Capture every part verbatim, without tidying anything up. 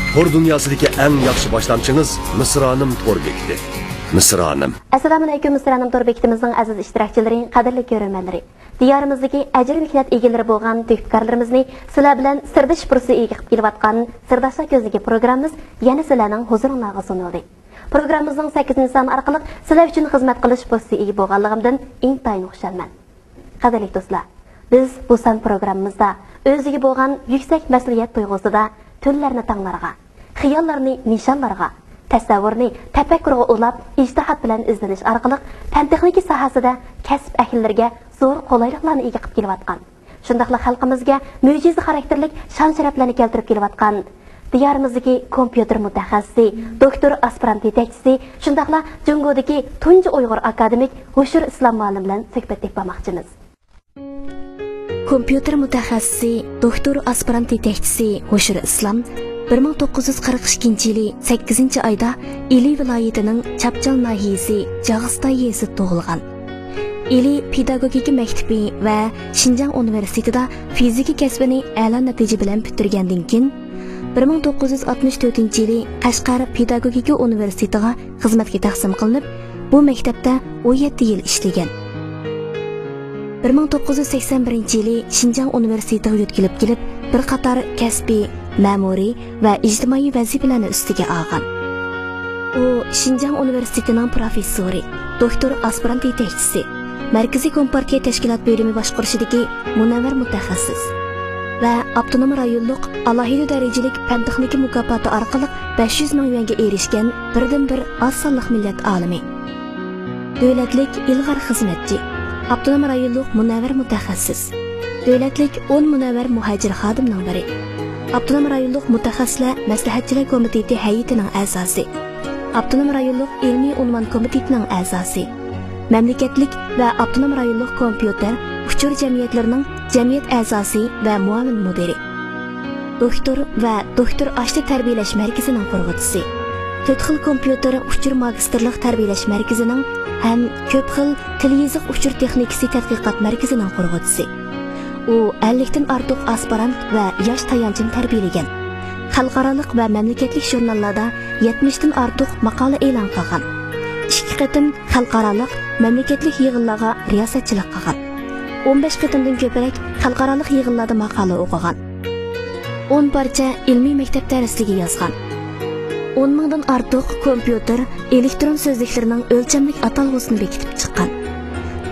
تور دۇنياسىدىكى ئەڭ ياخشى باشلامچىڭىز مىسرانىم تور بېكىتى. مىسرانىم. ئەسسالامۇئەلەيكۇم، مىسرانىم تور بېكىتىمىزنىڭ ئەزىز ئىشتىراكچىلىرى، قەدىرلىك كۆرۈرمەنلىرى. دىيارىمىزدىكى ئەجىر مېھنەت ئىگىلىرى بولغان تۆھپىكارلىرىمىزنى سىلەر بىلەن سىردىشىش پۇرسىتى ئىگە قىلىپ كېلىۋاتقان سىرداشلار كۆزنىكى پروگراممىمىز يەنە سىلەرنىڭ ھۇزۇرۇڭلارغا سۇنۇلدى. پروگراممىمىزنىڭ سەككىزىنچى سانى ئارقىلىق سىلەر ئۈچۈن خىزمەت قىلىش پۇرسىتى ئىگە بولغانلىقىمدىن ئىنتايىن خۇشالمەن. قەدىرلىك دوستلار، بىز بۇ سان پروگراممىمىزدا ئۆزىگە بولغان يۈكسەك مەسئۇلىيەت تۇيغۇسىدا تۈنلەرنى تاڭلارغا، خىياللارنى نىشانلارغا، تەسەۋۋۇرنى تەپەككۇرغا ئۇلاپ، ئىجتىھات بىلەن ئىزدىنىش ئارقىلىق پەن-تېخنىكا ساھەسىدە كەسىپ ئەھلىلىرىگە زور قولايلىقلارنى ئىگە قىلىپ كېلىۋاتقان، شۇنداقلا خەلقىمىزگە مۆجىزە خاراكتېرلىك شان-شەرەپلەرنى كەلتۈرۈپ كېلىۋاتقان، دىيارىمىزدىكى كومپيۇتېر مۇتەخەسسىسى، دوكتور ئاسپىرانت يېتەكچىسى، شۇنداقلا جۇڭگودىكى تۇنجى ئۇيغۇر ئاكادېمىك ھوشۇر ئىسلام مۇئەللىم بىلەن سۆھبەتلىشىپ باقماقچىمىز. كومپيۇتېر مۇتەخەسسىسى، دوكتور ئاسپىرانت يېتەكچىسى ھوشۇر ئىسلام بىر مىڭ توققۇز يۈز قىرىق ئىككىنچى يىلى سەككىزىنچى ئايدا ئىلى ۋىلايىتىنىڭ چاپچال ناھىيەسى جاغىستاي يېزىسىدا تۇغۇلغان. ئىلى پېداگوگىكا مەكتىپى ۋە شىنجاڭ ئۇنىۋېرسىتېتىدا فىزىكا كەسپىنى ئەلا نەتىجە بىلەن پۈتتۈرگەندىن كېيىن، بىر مىڭ توققۇز يۈز ئاتمىش تۆتىنچى يىلى قەشقەر پېداگوگىكا ئۇنىۋېرسىتېتىغا خىزمەتكە تەقسىم قىلىنىپ، بۇ مەكتەپتە ئون يەتتە يىل ئىشلىگەن. بىر مىڭ توققۇز يۈز سەكسەن بىرىنچى يىلى شىنجاڭ ئۇنىۋېرسىتېتىغا يۆتكىلىپ كېلىپ، بىر قاتار كەسپىي، مەمۇرىي ۋە ئىجتىمائىي ۋەزىپىلەرنى ئۈستىگە ئالغان. ئۇ شىنجاڭ ئۇنىۋېرسىتېتىنىڭ پروفېسسورى، دوكتور ئاسپىرانت يېتەكچىسى، مەركىزىي كومپارتىيە تەشكىلات بۆلۈمى باشقۇرۇشىدىكى مۇنەۋۋەر مۇتەخەسسىس ۋە ئاپتونوم رايونلۇق ئالاھىدە دەرىجىلىك پەن-تېخنىكا مۇكاپاتى ئارقىلىق بەش يۈز مىڭ يۈەنگە ئېرىشكەن بىردىنبىر ئاز سانلىق مىللەت ئالىمى. دۆلەتلىك ئىلغار خىزمەتچى، ئاپتونوم رايونلۇق مۇنەۋۋەر مۇتەخەسسىس، دۆلەتلىك ئون مۇنەۋۋەر مۇھاجىر خادىمنىڭ بىرى، ئاپتونوم رايونلۇق مۇتەخەسسىسلەر مەسلىھەتچىلەر كومىتېتى ھەيئىتىنىڭ ئەزاسى، ئاپتونوم رايونلۇق ئىلمىي ئۇنۋان كومىتېتىنىڭ ئەزاسى، مەملىكەتلىك ۋە ئاپتونوم رايونلۇق كومپيۇتېر ئۇچۇر جەمئىيەتلىرىنىڭ جەمئىيەت ئەزاسى ۋە مۇئاۋىن مۇدىرى. دوكتور ۋە دوكتور ئاشلىق تەربىيەلەش مەركىزىنىڭ قۇرغۇچىسى، تۆت خىل كومپيۇتېر ئۇچۇر ماگىستىرلىق تەربىيەلەش مەركىزىنىڭ ھەم كۆپ خىل تىل يېزىق ئۇچۇر تېخنىكىسى تەتقىقات مەركىزىنىڭ قۇرغۇچىسى. ئۇ ئەللىكتىن ئارتۇق ئاسپىرانت ۋە ياش تايانچنى تەربىيەلىگەن. خەلقئارالىق ۋە مەملىكەتلىك ژۇرناللاردا يەتمىشتىن ئارتۇق ماقالە ئېلان قىلغان. ئىككى قېتىم خەلقئارالىق، مەملىكەتلىك يىغىنلارغا رىياسەتچىلىك قىلغان. ئون بەش قېتىمدىن كۆپرەك خەلقئارالىق يىغىنلاردا ماقالە ئوقۇغان. ئون پارچە ئىلمىي مەكتەپ دەرسلىكى يازغان. ئون مىڭدىن ئارتۇق كومپيۇتېر، ئېلېكترون سۆزلۈكلىرىنىڭ ئۆلچەملىك ئاتالغۇسىنى بېكىتىپ چىققان.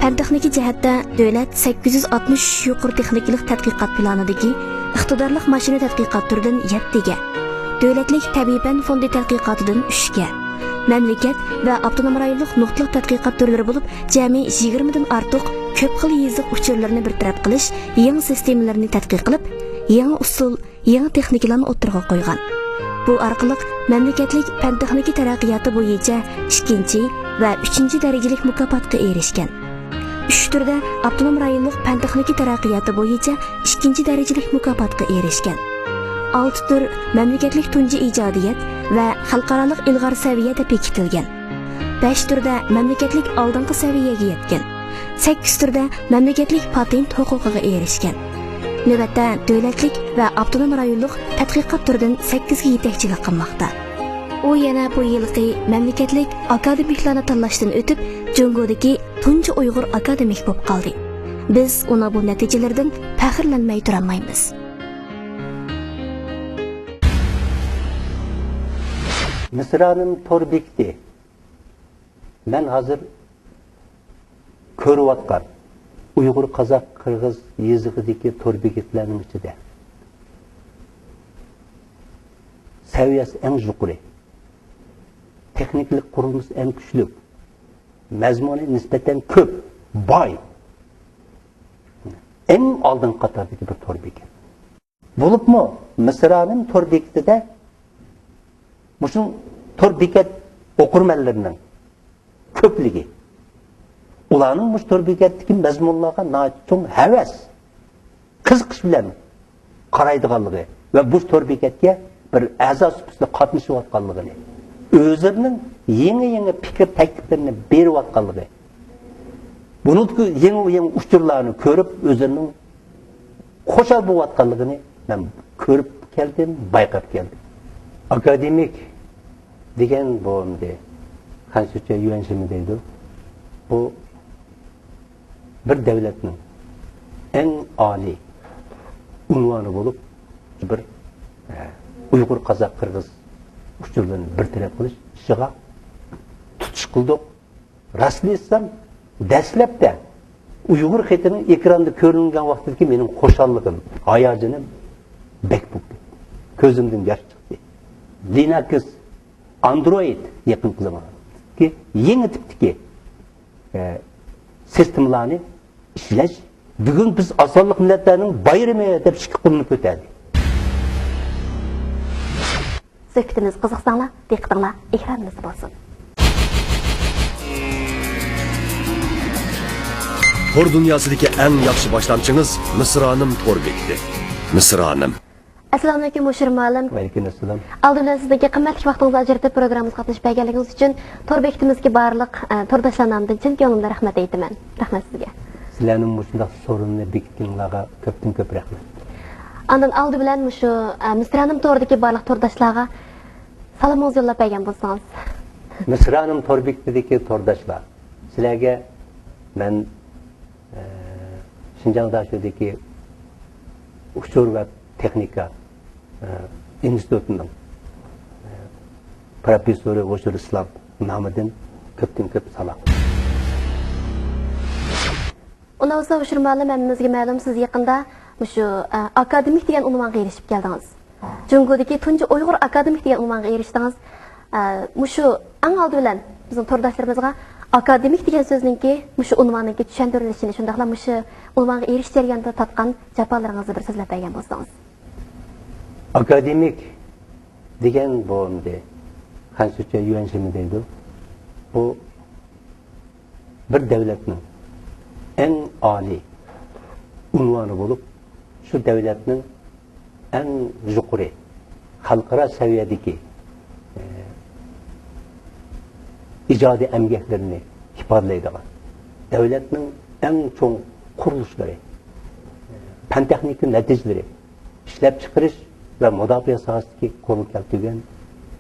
پەن-تېخنىكا جەھەتتە دۆلەت سەككىز يۈز ئاتمىش ئۈچ يۇقىرى تېخنىكىلىق تەتقىقات پىلانىدىكى ئىقتىدارلىق ماشىنا تەتقىقات تۈرىدىن يەتتىگە، دۆلەتلىك تەبىئىي پەن فوندى تەتقىقاتىدىن ئۈچكە، مەملىكەت ۋە ئاپتونوم رايونلۇق نۇقتىلىق تەتقىقات تۈرلىرى بولۇپ جەمئىي يىگىرمىدىن ئارتۇق كۆپ خىل يېزىق ئۇچۇرلىرىنى بىر تەرەپ قىلىش يېڭى سىستېمىلىرىنى تەتقىق قىلىپ، يېڭى ئۇسۇل، يېڭى تېخنىكىلارنى ئوتتۇرىغا قويغان. بۇ ئارقىلىق مەملىكەتلىك پەن-تېخنىكا تەرەققىياتى بويىچە ئىككىنچى ۋە ئۈچىنچى دەرىجىلىك مۇكاپاتقا ئېرىشكەن. ئۈچ تۈردە ئاپتونوم رايونلۇق پەن-تېخنىكا تەرەققىياتى بويىچە ئىككىنچى دەرىجىلىك مۇكاپاتقا ئېرىشكەن. ئالتە تۈر مەملىكەتلىك تۇنجى ئىجادىيەت ۋە خەلقئارالىق ئىلغار سەۋىيە دەپ بېكىتىلگەن. بەش تۈردە مەملىكەتلىك ئالدىنقى سەۋىيەگە يەتكەن. سەككىز تۈردە مەملىكەتلىك پاتېنت ھوقۇقىغا ئېرىشكەن. نۆۋەتتە دۆلەتلىك ۋە ئاپتونوم رايونلۇق تەتقىقات تۈرىدىن سەككىزگە يېتەكچىلىك قىلماقتا. ئۇ يەنە بۇ يىلقى مەملىكەتلىك ئاكادېمىكلارنى تاللاشتىن ئۆتۈپ، جۇڭگودىكى تۇنجى ئۇيغۇر ئاكادېمىك بولۇپ قالدى. بىز ئۇنىڭ بۇ نەتىجىلىرىدىن پەخىرلەنمەي تۇرالمايمىز. مىسرانىم تور بېكىتى. مەن ھازىر كۆرۈۋاتقان ئۇيغۇر، قازاق، قىرغىز يېزىقىدىكى تور بېكەتلەرنىڭ ئىچىدە سەۋىيەسى ئەڭ يۇقىرى، تېخنىكىلىق قۇرۇلمىسى ئەڭ كۈچلۈك، مەزمۇنى نىسبەتەن كۆپ، باي، ئەڭ ئالدىنقى قاتاردىكى بىر تور بېكەت. بولۇپمۇ مىسرانىم تور بېكىتىدە مۇشۇ تور بېكەت ئوقۇرمەنلىرىنىڭ كۆپلۈكى ئۇلارنىڭ مۇشۇ تور بېكەتتىكى مەزمۇنلارغا ناھايىتى چوڭ ھەۋەس، قىزىقىش بىلەن قارايدىغانلىقى ۋە مۇشۇ تور بېكەتكە بىر ئەزا سۈپىتىدە قاتنىشىۋاتقانلىقىنى، ئۆزلىرىنىڭ يېڭى-يېڭى پىكىر تەكلىپلىرىنى بېرىۋاتقانلىقى، بۇنىڭدىكى يېڭى-يېڭى ئۇچۇرلارنى كۆرۈپ ئۆزلىرىنىڭ خۇشال بولۇۋاتقانلىقىنى مەن كۆرۈپ كەلدىم، بايقاپ كەلدىم. ئاكادېمىك دېگەن بۇ ئەمدى خەنزۇچە يۈەنشىمى دەيدۇ. بۇ بىر دەۋلەتنىڭ ئەڭ ئالىي ئۇنۋانى بولۇپ، بىر، ئە، ئۇيغۇر، قازاق، قىرغىز ئۇچۇرلىرىنى بىر تەرەپ قىلىش ئىشىغا تۇتۇش قىلدۇق. راستىنى ئېيتسام، دەسلەپتە ئۇيغۇر خېتىنىڭ ئېكراندا كۆرۈنگەن ۋاقتىدىكى مېنىڭ خۇشاللىقىم، ھاياجىنىم بەك بولدى. كۆزۈمدىن ياش چىقتى. لىناكس، ئاندرويد، يېقىنقى زاماندىكى يېڭى تىپتىكى، ئە، سىستېمىلارنى ئىشلەش بۈگۈن بىز ئاز سانلىق مىللەتلەرنىڭ بايرىمى دەپ ئىككى قولىنى كۆتەردى. سۆھبىتىمىز قىزىقساڭلار، دىققىتىڭلار ئېكرانىمىزدا بولسۇن. تور دۇنياسىدىكى ئەڭ ياخشى باشلامچىڭىز مىسرانىم تور بېكىتى. مىسرانىم. ئەسسالامۇئەلەيكۇم، ھوشۇر مۇئەللىم. ۋەئەلەيكۇم ئەسسالام. ئالدى بىلەن سىزنىڭكى قىممەتلىك ۋاقتىڭىزنى ئاجرىتىپ، پروگراممىمىزغا قاتنىشىپ بەرگەنلىكىڭىز ئۈچۈن تور بېكىتىمىزدىكى بارلىق، ئە، تورداشلار نامىدىن چىن كۆڭلۈمدىن رەھمەت ئېيتىمەن. رەھمەت سىزگە. سىلەرنىڭ مۇشۇنداق سورۇننى بېكىتكىنىڭلارغا كۆپتىن كۆپ رەھمەت. ئاندىن ئالدى بىلەن مۇشۇ، ئە، مىسرانىم تورىدىكى بارلىق تورداشلارغا سالامىڭىزنى يوللاپ بەرگەن بولسىڭىز. مىسرانىم تور بېكىتىدىكى تورداشلار، سىلەرگە مەن، ئە، شىنجاڭ داشۆدىكى ئۇچۇر ۋە تېخنىكا، ئە، ئىنستىتۇتىنىڭ، ئە، پروفېسسورى ھوشۇر ئىسلام نامىدىن كۆپتىن كۆپ سالام. ئۇنداق بولسا، ھوشۇر مۇئەللىم، ھەممىمىزگە مەلۇم، سىز يېقىندا مۇشۇ، ئە، ئاكادېمىك دېگەن ئۇنۋانغا ئېرىشىپ كەلدىڭىز. جۇڭگودىكى تۇنجى ئۇيغۇر ئاكادېمىك دېگەن ئۇنۋانغا ئېرىشتىڭىز. ئە، مۇشۇ ئەڭ ئالدى بىلەن بىزنىڭ تورداشلىرىمىزغا ئاكادېمىك دېگەن سۆزنىڭكى، مۇشۇ ئۇنۋاننىڭكى چۈشەندۈرۈلۈشىنى، شۇنداقلا مۇشۇ ئۇنۋانغا ئېرىشىش جەريانىدا تارتقان جاپالىرىڭىزنى بىر سۆزلەپ بەرگەن بولسىڭىز. ئاكادېمىك دېگەن بۇ ئەمدى خەنزۇچە يۈەنشىمى دەيدۇ. بۇ بىر دەۋلەتنىڭ ئەڭ ئالىي ئۇنۋانى بولۇپ، شۇ دەۋلەتنىڭ ئەڭ يۇقىرى خەلقئارا سەۋىيەدىكى، ئە، ئىجادىي ئەمگەكلىرىنى ئىپادىلەيدىغان، دەۋلەتنىڭ ئەڭ چوڭ قۇرۇلۇشلىرى، پەن-تېخنىكا نەتىجىلىرى، ئىشلەپچىقىرىش ۋە مۇداپىئە ساھەسىدىكى قولغا كەلتۈرگەن،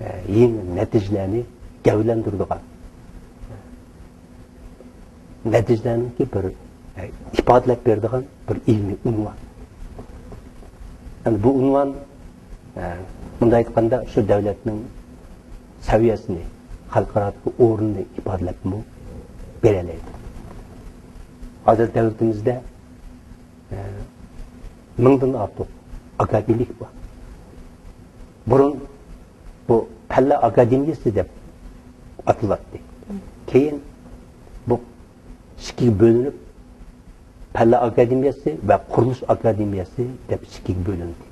ئە، يېڭى نەتىجىلەرنى گەۋدىلەندۈرىدىغان، نەتىجىلەرنىڭكى بىر، ئە، ئىپادىلەپ بېرىدىغان بىر ئىلمىي ئۇنۋان. يەنى بۇ ئۇنۋان، ئە، مۇنداق ئېيتقاندا، شۇ دەۋلەتنىڭ سەۋىيەسىنى، خەلقئارادىكى ئورنىنى ئىپادىلەپمۇ بېرەلەيدۇ. ھازىر دەۋلىتىمىزدە، ئە، مىڭدىن ئارتۇق ئاكادېمىك بار. بۇرۇن بۇ پەنلەر ئاكادېمىيەسى دەپ ئاتىلاتتى. كېيىن بۇ ئىككىگە بۆلۈنۈپ، پەنلەر ئاكادېمىيەسى ۋە قۇرۇلۇش ئاكادېمىيەسى دەپ ئىككىگە بۆلۈندى.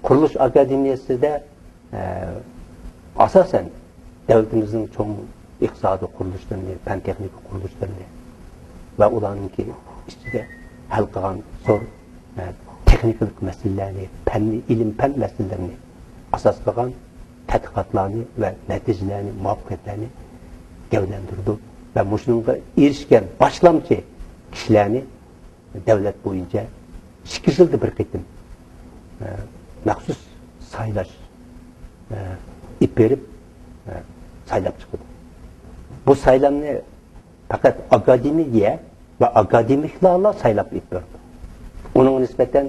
قۇرۇلۇش ئاكادېمىيەسىدە، ئە، ئاساسەن دەۋلىتىمىزنىڭ چوڭ ئىقتىسادىي قۇرۇلۇشلىرىنى، پەن-تېخنىكا قۇرۇلۇشلىرىنى ۋە ئۇلارنىڭكى ئىچىدە ھەل قىلغان زور، ئە، تېخنىكىلىق مەسىلىلەرنى، پەننى، ئىلىم-پەن مەسىلىلىرىنى ئاساس قىلغان تەتقىقاتلارنى ۋە نەتىجىلەرنى، مۇۋەپپەقىيەتلەرنى گەۋدىلەندۈرىدۇ ۋە مۇشۇنىڭغا ئېرىشكەن باشلامچى كىشىلەرنى دەۋلەت بويىچە ئىككى يىلدا بىر قېتىم، ئە، مەخسۇس سايلاش، ئە، ئېلىپ بېرىپ، ئە، سايلاپ چىقىدۇ. بۇ سايلامنى پەقەت ئاكادېمىيە ۋە ئاكادېمىكلارلا سايلاپ ئېلىپ بېرىدۇ. ئۇنىڭغا نىسبەتەن،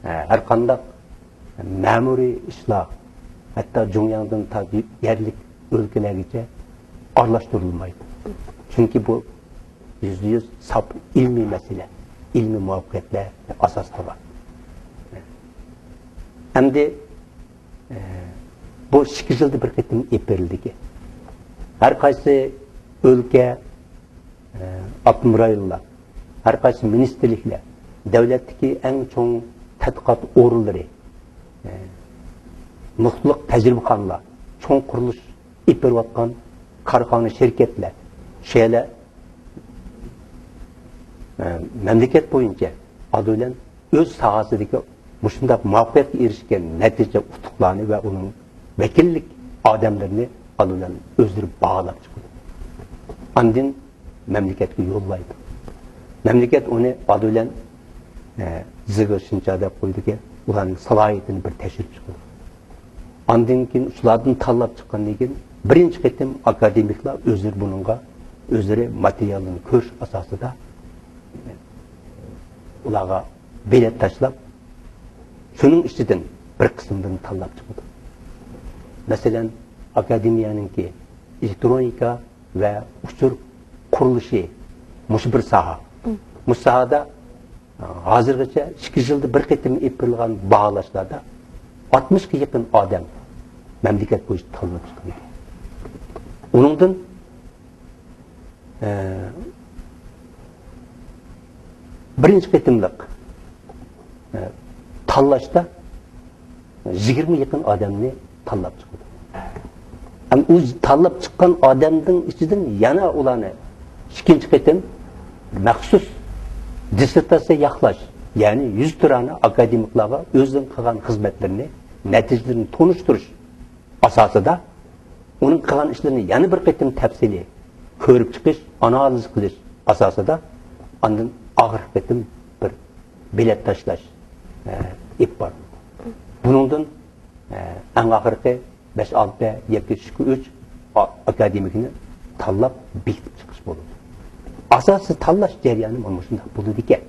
ئە، ھەرقانداق مەمۇرىي ئىشلار، ھەتتا جۇڭياڭدىن تارتىپ يەرلىك ئۆلكىلەرگىچە ئارىلاشتۇرۇلمايدۇ. چۈنكى بۇ يۈزدە يۈز ساپ ئىلمىي مەسىلە، ئىلمىي مۇۋەپپەقىيەتلەر ئاساس قىلغان. ئەمدى، ئە، بۇ ئىككى يىلدا بىر قېتىم ئېلىپ بېرىلىدىكەن. ھەر قايسى ئۆلكە، ئاپتونوم رايونلار، ھەر قايسى مىنىستىرلىكلەر، دەۋلەتتىكى ئەڭ چوڭ تەتقىقات ئورۇنلىرى، نۇقتىلىق تەجرىبىخانىلار، چوڭ قۇرۇلۇش ئېلىپ بېرىۋاتقان كارخانا، شىركەتلەر، شۇ يەرلەر، مەملىكەت بويىچە ئالدى بىلەن ئۆز ساھەسىدىكى مۇشۇنداق مۇۋەپپەقىيەتكە ئېرىشكەن نەتىجە، ئۇتۇقلارنى ۋە ئۇنىڭ ۋەكىللىك ئادەملىرىنى ئالدى بىلەن ئۆزلىرى باھالاپ چىقىدۇ. ئاندىن مەملىكەتكە يوللايدۇ. مەملىكەت ئۇنى ئالدى بىلەن، ئە، زىگې شىنچا دەپ قويىدىكەن، ئۇلارنىڭ سالاھىيىتىنى بىر تەكشۈرۈپ چىقىدۇ. ئاندىن كېيىن شۇلاردىن تاللاپ چىققاندىن كېيىن، بىرىنچى قېتىم ئاكادېمىكلار ئۆزلىرى بۇنىڭغا، ئۆزلىرى ماتېرىيالنى كۆرۈش ئاساسىدا ئۇلارغا بېلەت تاشلاپ، شۇنىڭ ئىچىدىن بىر قىسىمدىن تاللاپ چىقىدۇ. مەسىلەن، ئاكادېمىيەنىڭكى ئېلېكترونىكا ۋە ئۇچۇر قۇرۇلۇشى مۇشۇ بىر ساھە. مۇشۇ ساھەدە ھازىرغىچە ئىككى يىلدا بىر قېتىم ئېلىپ بېرىلغان باھالاشلاردا ئاتمىشقا يېقىن ئادەم مەملىكەت بويىچە تاللىنىپ چىققان ئىكەن. ئۇنىڭدىن، ئە، بىرىنچى قېتىملىق، ئە، تاللاشتا يىگىرمە يېقىن ئادەمنى تاللاپ چىقىدۇ. ئەمما ئۇ تاللاپ چىققان ئادەمنىڭ ئىچىدىن يەنە ئۇلارنى ئىككىنچى قېتىم مەخسۇس دىسسېرتاتسىيە ياقلاش، يەنى يۈزتۇرانە ئاكادېمىكلارغا ئۆزىنىڭ قىلغان خىزمەتلىرىنى، نەتىجىلىرىنى تونۇشتۇرۇش ئاساسىدا، ئۇنىڭ قىلغان ئىشلىرىنى يەنە بىر قېتىم تەپسىلىي كۆرۈپ چىقىش، ئانالىز قىلىش ئاساسىدا، ئاندىن ئاخىرقى قېتىم بىر بېلەت تاشلاش، ئە، ئېلىپ بارىدۇ. بۇنىڭدىن، ئە، ئەڭ ئاخىرقى بەش ئالتە ياكى ئۈچ ئا-، ئاكادېمىكنى تاللاپ بېكىتىپ چىقىش بولىدۇ. ئاساسىي تاللاش جەريانى مانا مۇشۇنداق بولىدىكەن.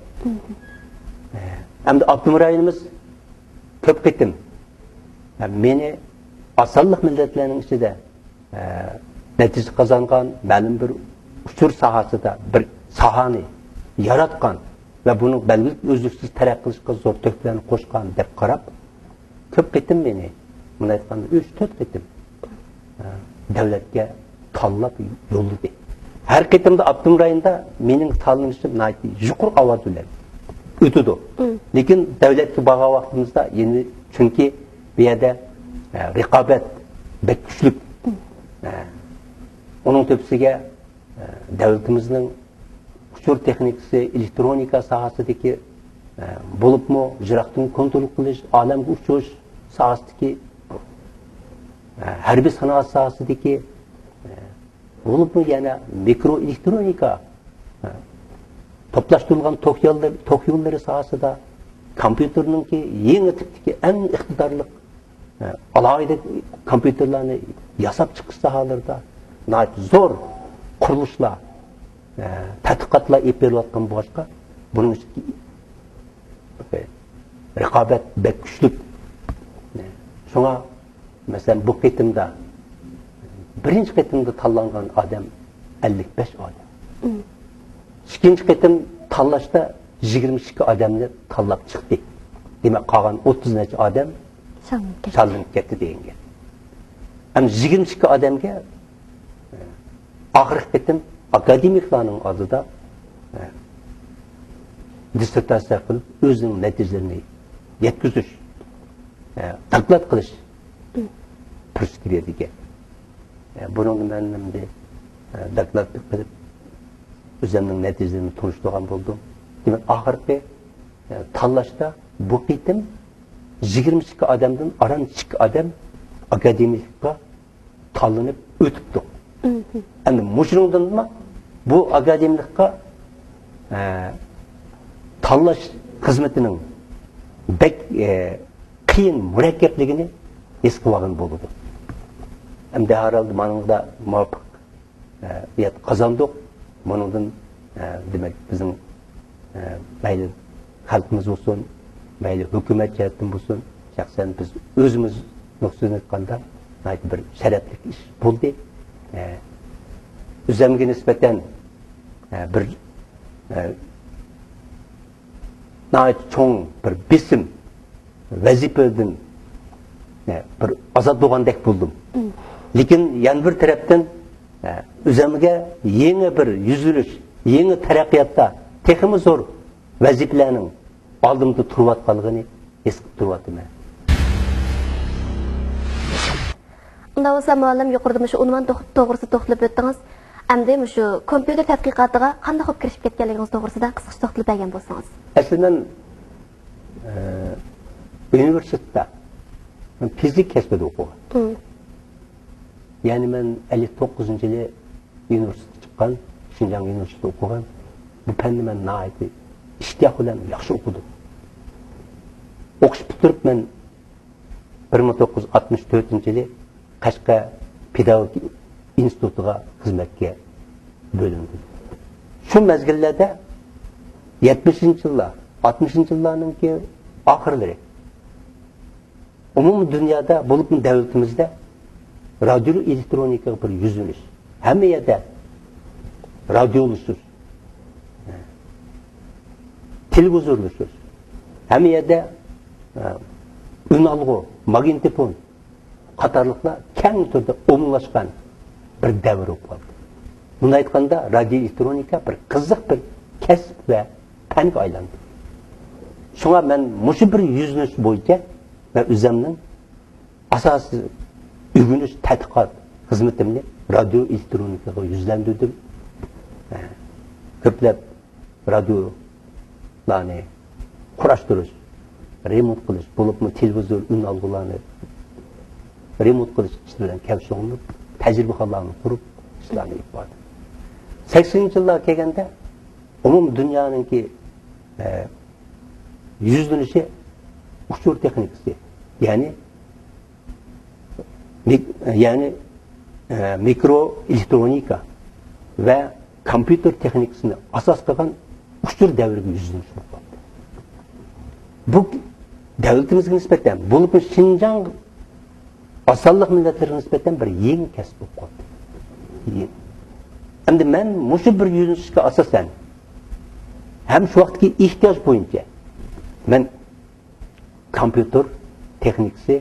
ئە، ئەمدى ئاپتونوم رايونىمىز كۆپ قېتىم، ئە، مېنى ئاز سانلىق مىللەتلەرنىڭ ئىچىدە، ئە، نەتىجە قازانغان، مەلۇم بىر ئۇچۇر ساھەسىدە بىر ساھەنى ياراتقان ۋە بۇنىڭ بەلگىلىك ئۈزلۈكسىز تەرەققىي قىلىشقا زور تۆھپىلەرنى قوشقان دەپ قاراپ، كۆپ قېتىم مېنى، مۇنداق ئېيتقاندا، ئۈچ، تۆت قېتىم، ئە، دۆلەتكە تاللاپ يوللىدى. ھەر قېتىمدا ئاپتونوم رايوندا مېنىڭ تاللىنىشىم ناھايىتى يۇقىرى ئاۋاز بىلەن ئۆتىدۇ. لېكىن دۆلەتكە بارغان ۋاقتىمىزدا يەنە، چۈنكى بۇ يەردە، ئە، رىقابەت بەك كۈچلۈك. ئە، ئۇنىڭ تۆپىسىگە، ئە، دۆلىتىمىزنىڭ ئۇچۇر تېخنىكىسى، ئېلېكترونىكا ساھەسىدىكى، ئە، بولۇپمۇ يىراقتىن كونترول قىلىش، ئالەمگە ئۇچۇش ساھەسىدىكى، ئە، ھەربىي سانائەت ساھەسىدىكى، ئە، بولۇپمۇ يەنە مىكرو ئېلېكترونىكا، ئە، توپلاشتۇرۇلغان توك يوللىرى، توك يوللىرى ساھەسىدە، كومپيۇتېرنىڭكى يېڭى تىپتىكى ئەڭ ئىقتىدارلىق، ئە، ئالاھىدە كومپيۇتېرلارنى ياساپ چىقىش ساھەلىرىدە ناھايىتى زور قۇرۇلۇشلار، ئە، تەتقىقاتلار ئېلىپ بېرىلىۋاتقان بولغاچقا، بۇنىڭ ئۈستىگە رىقابەت بەك كۈچلۈك. شۇڭا، مەسىلەن، بۇ قېتىمدا، بىرىنچى قېتىمدا تاللانغان ئادەم ئەللىك بەش ئادەم. ئىككىنچى قېتىم تاللاشتا يىگىرمە ئىككى ئادەمنى تاللاپ چىقتى. دېمەك، قالغان ئوتتۇز نەچچە ئادەم شاللىنىپ كەتتى. شاللىنىپ كەتتى دېگەن گەپ. ئەمدى يىگىرمە ئىككى ئادەمگە ئاخىرقى قېتىم ئاكادېمىكلارنىڭ ئالدىدا، ئە، دىسسېرتاتسىيە قىلىپ، ئۆزىنىڭ نەتىجىلىرىنى يەتكۈزۈش، ئە، دوكلات قىلىش پۇرسىتى بېرىلگەن. ئە، بۇنىڭدا مەن ئەمدى، ئە، دوكلات قىلىپ، ئۆزۈمنىڭ نەتىجىلىرىمنى تونۇشتۇرغان بولدۇم. دېمەك، ئاخىرقى، ئە، تاللاشتا بۇ قېتىم يىگىرمە ئىككى ئادەمدىن ئاران ئىككى ئادەم ئاكادېمىكلىققا تاللىنىپ ئۆتۈپتۇ. ئەمدى مۇشۇنىڭدىنمۇ بۇ ئاكادېمىكلىققا، ئە، تاللاش خىزمىتىنىڭ بەك، ئە، قىيىن، مۇرەككەپلىكىنى ھېس قىلىۋالغىلى بولىدۇ. ئەمدى ھەر ھالدا مانىڭدا مۇۋاپىق، ئە، يەت قازاندۇق. بۇنىڭدىن، ئە، دېمەك، بىزنىڭ، ئە، مەيلى خەلقىمىز بولسۇن، مەيلى ھۆكۈمەت جەھەتتىن بولسۇن، شەخسەن بىز ئۆزىمىز نۇقتىسىدىن ئېيتقاندا، ناھايىتى بىر شەرەپلىك ئىش بولدى. ئە، ئۆزەمگە نىسبەتەن، ئە، بىر، ئە، ناھايىتى چوڭ بىر بېسىم، ۋەزىپىدىن، ئە، بىر ئازاد بولغاندەك بولدۇم. لېكىن يەنە بىر تەرەپتىن، ئە، ئۆزۈمگە يېڭى بىر يۈزلىنىش، يېڭى تەرەققىياتتا تېخىمۇ زور ۋەزىپىلەرنىڭ ئالدىمدا تۇرۇۋاتقانلىقىنى ھېس قىلىپ تۇرۇۋاتىمەن. ئۇنداق بولسا، مۇئەللىم، يۇقىرىدا مۇشۇ ئۇنۋان توغ-، توغرىسىدا توختىلىپ ئۆتتىڭىز. ئەمدى مۇشۇ كومپيۇتېر تەتقىقاتىغا قانداق بولۇپ كىرىشىپ كەتكەنلىكىڭىز توغرىسىدا قىسقىچە توختىلىپ بەرگەن بولسىڭىز. ئەسلى مەن، ئە، ئۇنىۋېرسىتېتتا مەن فىزىك كەسپىدە ئوقۇغان. يەنى مەن ئەللىك توققۇزىنچى يىلى ئۇنىۋېرسىتېتقا چىققان، شىنجاڭ ئۇنىۋېرسىتېتىدا ئوقۇغان. بۇ پەننى مەن ناھايىتى ئىشتىياق بىلەن ياخشى ئوقۇدۇم. ئوقۇش پۈتتۈرۈپ مەن بىر مىڭ توققۇز يۈز ئاتمىش تۆتىنچى يىلى قەشقەر پېداگوگىكا ئىنستىتۇتىغا خىزمەتكە بۆلۈندۈم. شۇ مەزگىللەردە، يەتمىشىنچى يىللار، ئاتمىشىنچى يىللارنىڭكى ئاخىرلىرى، ئومۇمىي دۇنيادا، بولۇپمۇ دۆلىتىمىزدە رادىيو ئېلېكترونىكىغا بىر يۈزلىنىش. ھەممە يەردە رادىيولىشىش، تېلېۋىزورلىشىش، ھەممە يەردە، ئە، ئۈنئالغۇ، ماگنىتوفون قاتارلىقلار كەڭ تۈردە ئومۇملاشقان بىر دەۋر بولۇپ قالدى. بۇنداق ئېيتقاندا، رادىيو ئېلېكترونىكا بىر قىزىق بىر كەسىپ ۋە پەنگە ئايلاندى. شۇڭا مەن مۇشۇ بىر يۈزلىنىش بويىچە مەن ئۆزۈمنىڭ ئاساسىي ئۆگىنىش، تەتقىقات خىزمىتىمنى رادىيو ئېلېكترونىكىغا يۈزلەندۈردۈم. كۆپلەپ رادىيولارنى قۇراشتۇرۇش، رېمونت قىلىش، بولۇپمۇ تېلېۋىزور ئۈنئالغۇلارنى رېمونت قىلىش ئىشلىرى بىلەن كەم شۇغۇللىنىپ، تەجرىبىخانىلارنى قۇرۇپ، ئىشلارنى ئېلىپ باردىم. سەكسىنىنچى يىللارغا كەلگەندە، ئومۇم دۇنيانىڭكى، ئە، يۈزلىنىشى ئۇچۇر تېخنىكىسى، يەنى مىك-، يەنى، ئە، مىكرو ئېلېكترونىكا ۋە كومپيۇتېر تېخنىكىسىنى ئاساس قىلغان ئۇچۇر دەۋرىگە يۈزلىنىش بولۇپ قالدى. بۇ دۆلىتىمىزگە نىسبەتەن، بولۇپمۇ شىنجاڭ ئاز سانلىق مىللەتلىرىگە نىسبەتەن بىر يېڭى كەسىپ بولۇپ قالدى. يېڭى. ئەمدى مەن مۇشۇ بىر يۈزلىنىشكە ئاساسەن ھەم شۇ ۋاقىتتىكى ئېھتىياج بويىچە مەن كومپيۇتېر تېخنىكىسى،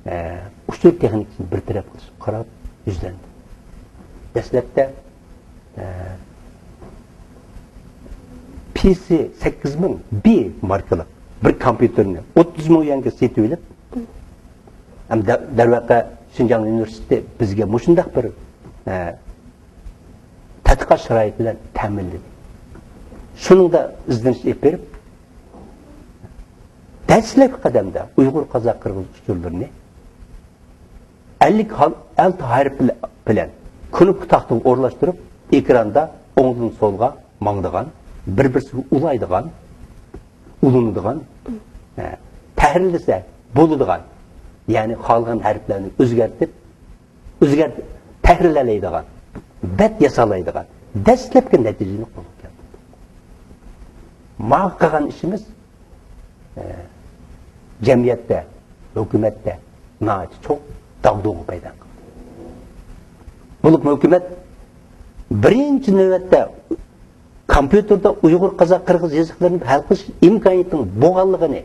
ئە، ئۇچۇر تېخنىكىسىنى بىر تەرەپ قىلىشقا قاراپ يۈزلەندىم. دەسلەپتە، ئە، پى سى سەككىز مىڭ بى ماركىلىق بىر كومپيۇتېرنى ئوتتۇز مىڭ يۈەنگە سېتىۋېلىپ، ھەم دە-، دەرۋەقە، شىنجاڭ ئۇنىۋېرسىتېتى بىزگە مۇشۇنداق بىر، ئە، تەتقىقات شارائىتى بىلەن تەمىنلىدى. شۇنىڭدا ئىزدىنىش ئېلىپ بېرىپ، دەسلەپكى قەدەمدە ئۇيغۇر، قازاق، قىرغىز ئۇچۇرلىرىنى ئەللىك ھال-، ئالتە ھەرپ بىلەن كۇنۇپكا تاختىغا ئورۇنلاشتۇرۇپ، ئېكراندا ئوڭدىن سولغا ماڭىدىغان، بىر-بىرسىگە ئۇلايدىغان، ئۇلىنىدىغان، ھە، تەھرىرلىسە بولىدىغان، يەنى خالىغان ھەرپلەرنى ئۆزگەرتىپ، ئۆزگەرتىپ، تەھرىرلەيدىغان، بەت ياسالايدىغان دەسلەپكى نەتىجىنى قولغا كەلتۈردى. ماڭا قىلغان ئىشىمىز، ئە، جەمئىيەتتە، ھۆكۈمەتتە ناھايىتى چوڭ داغدۇغا پەيدا قىلدى. بولۇپمۇ ھۆكۈمەت بىرىنچى نۆۋەتتە كومپيۇتېردا ئۇيغۇر، قازاق، قىرغىز يېزىقلىرىنى ھەل قىلىش ئىمكانىيىتىنىڭ بولغانلىقىنى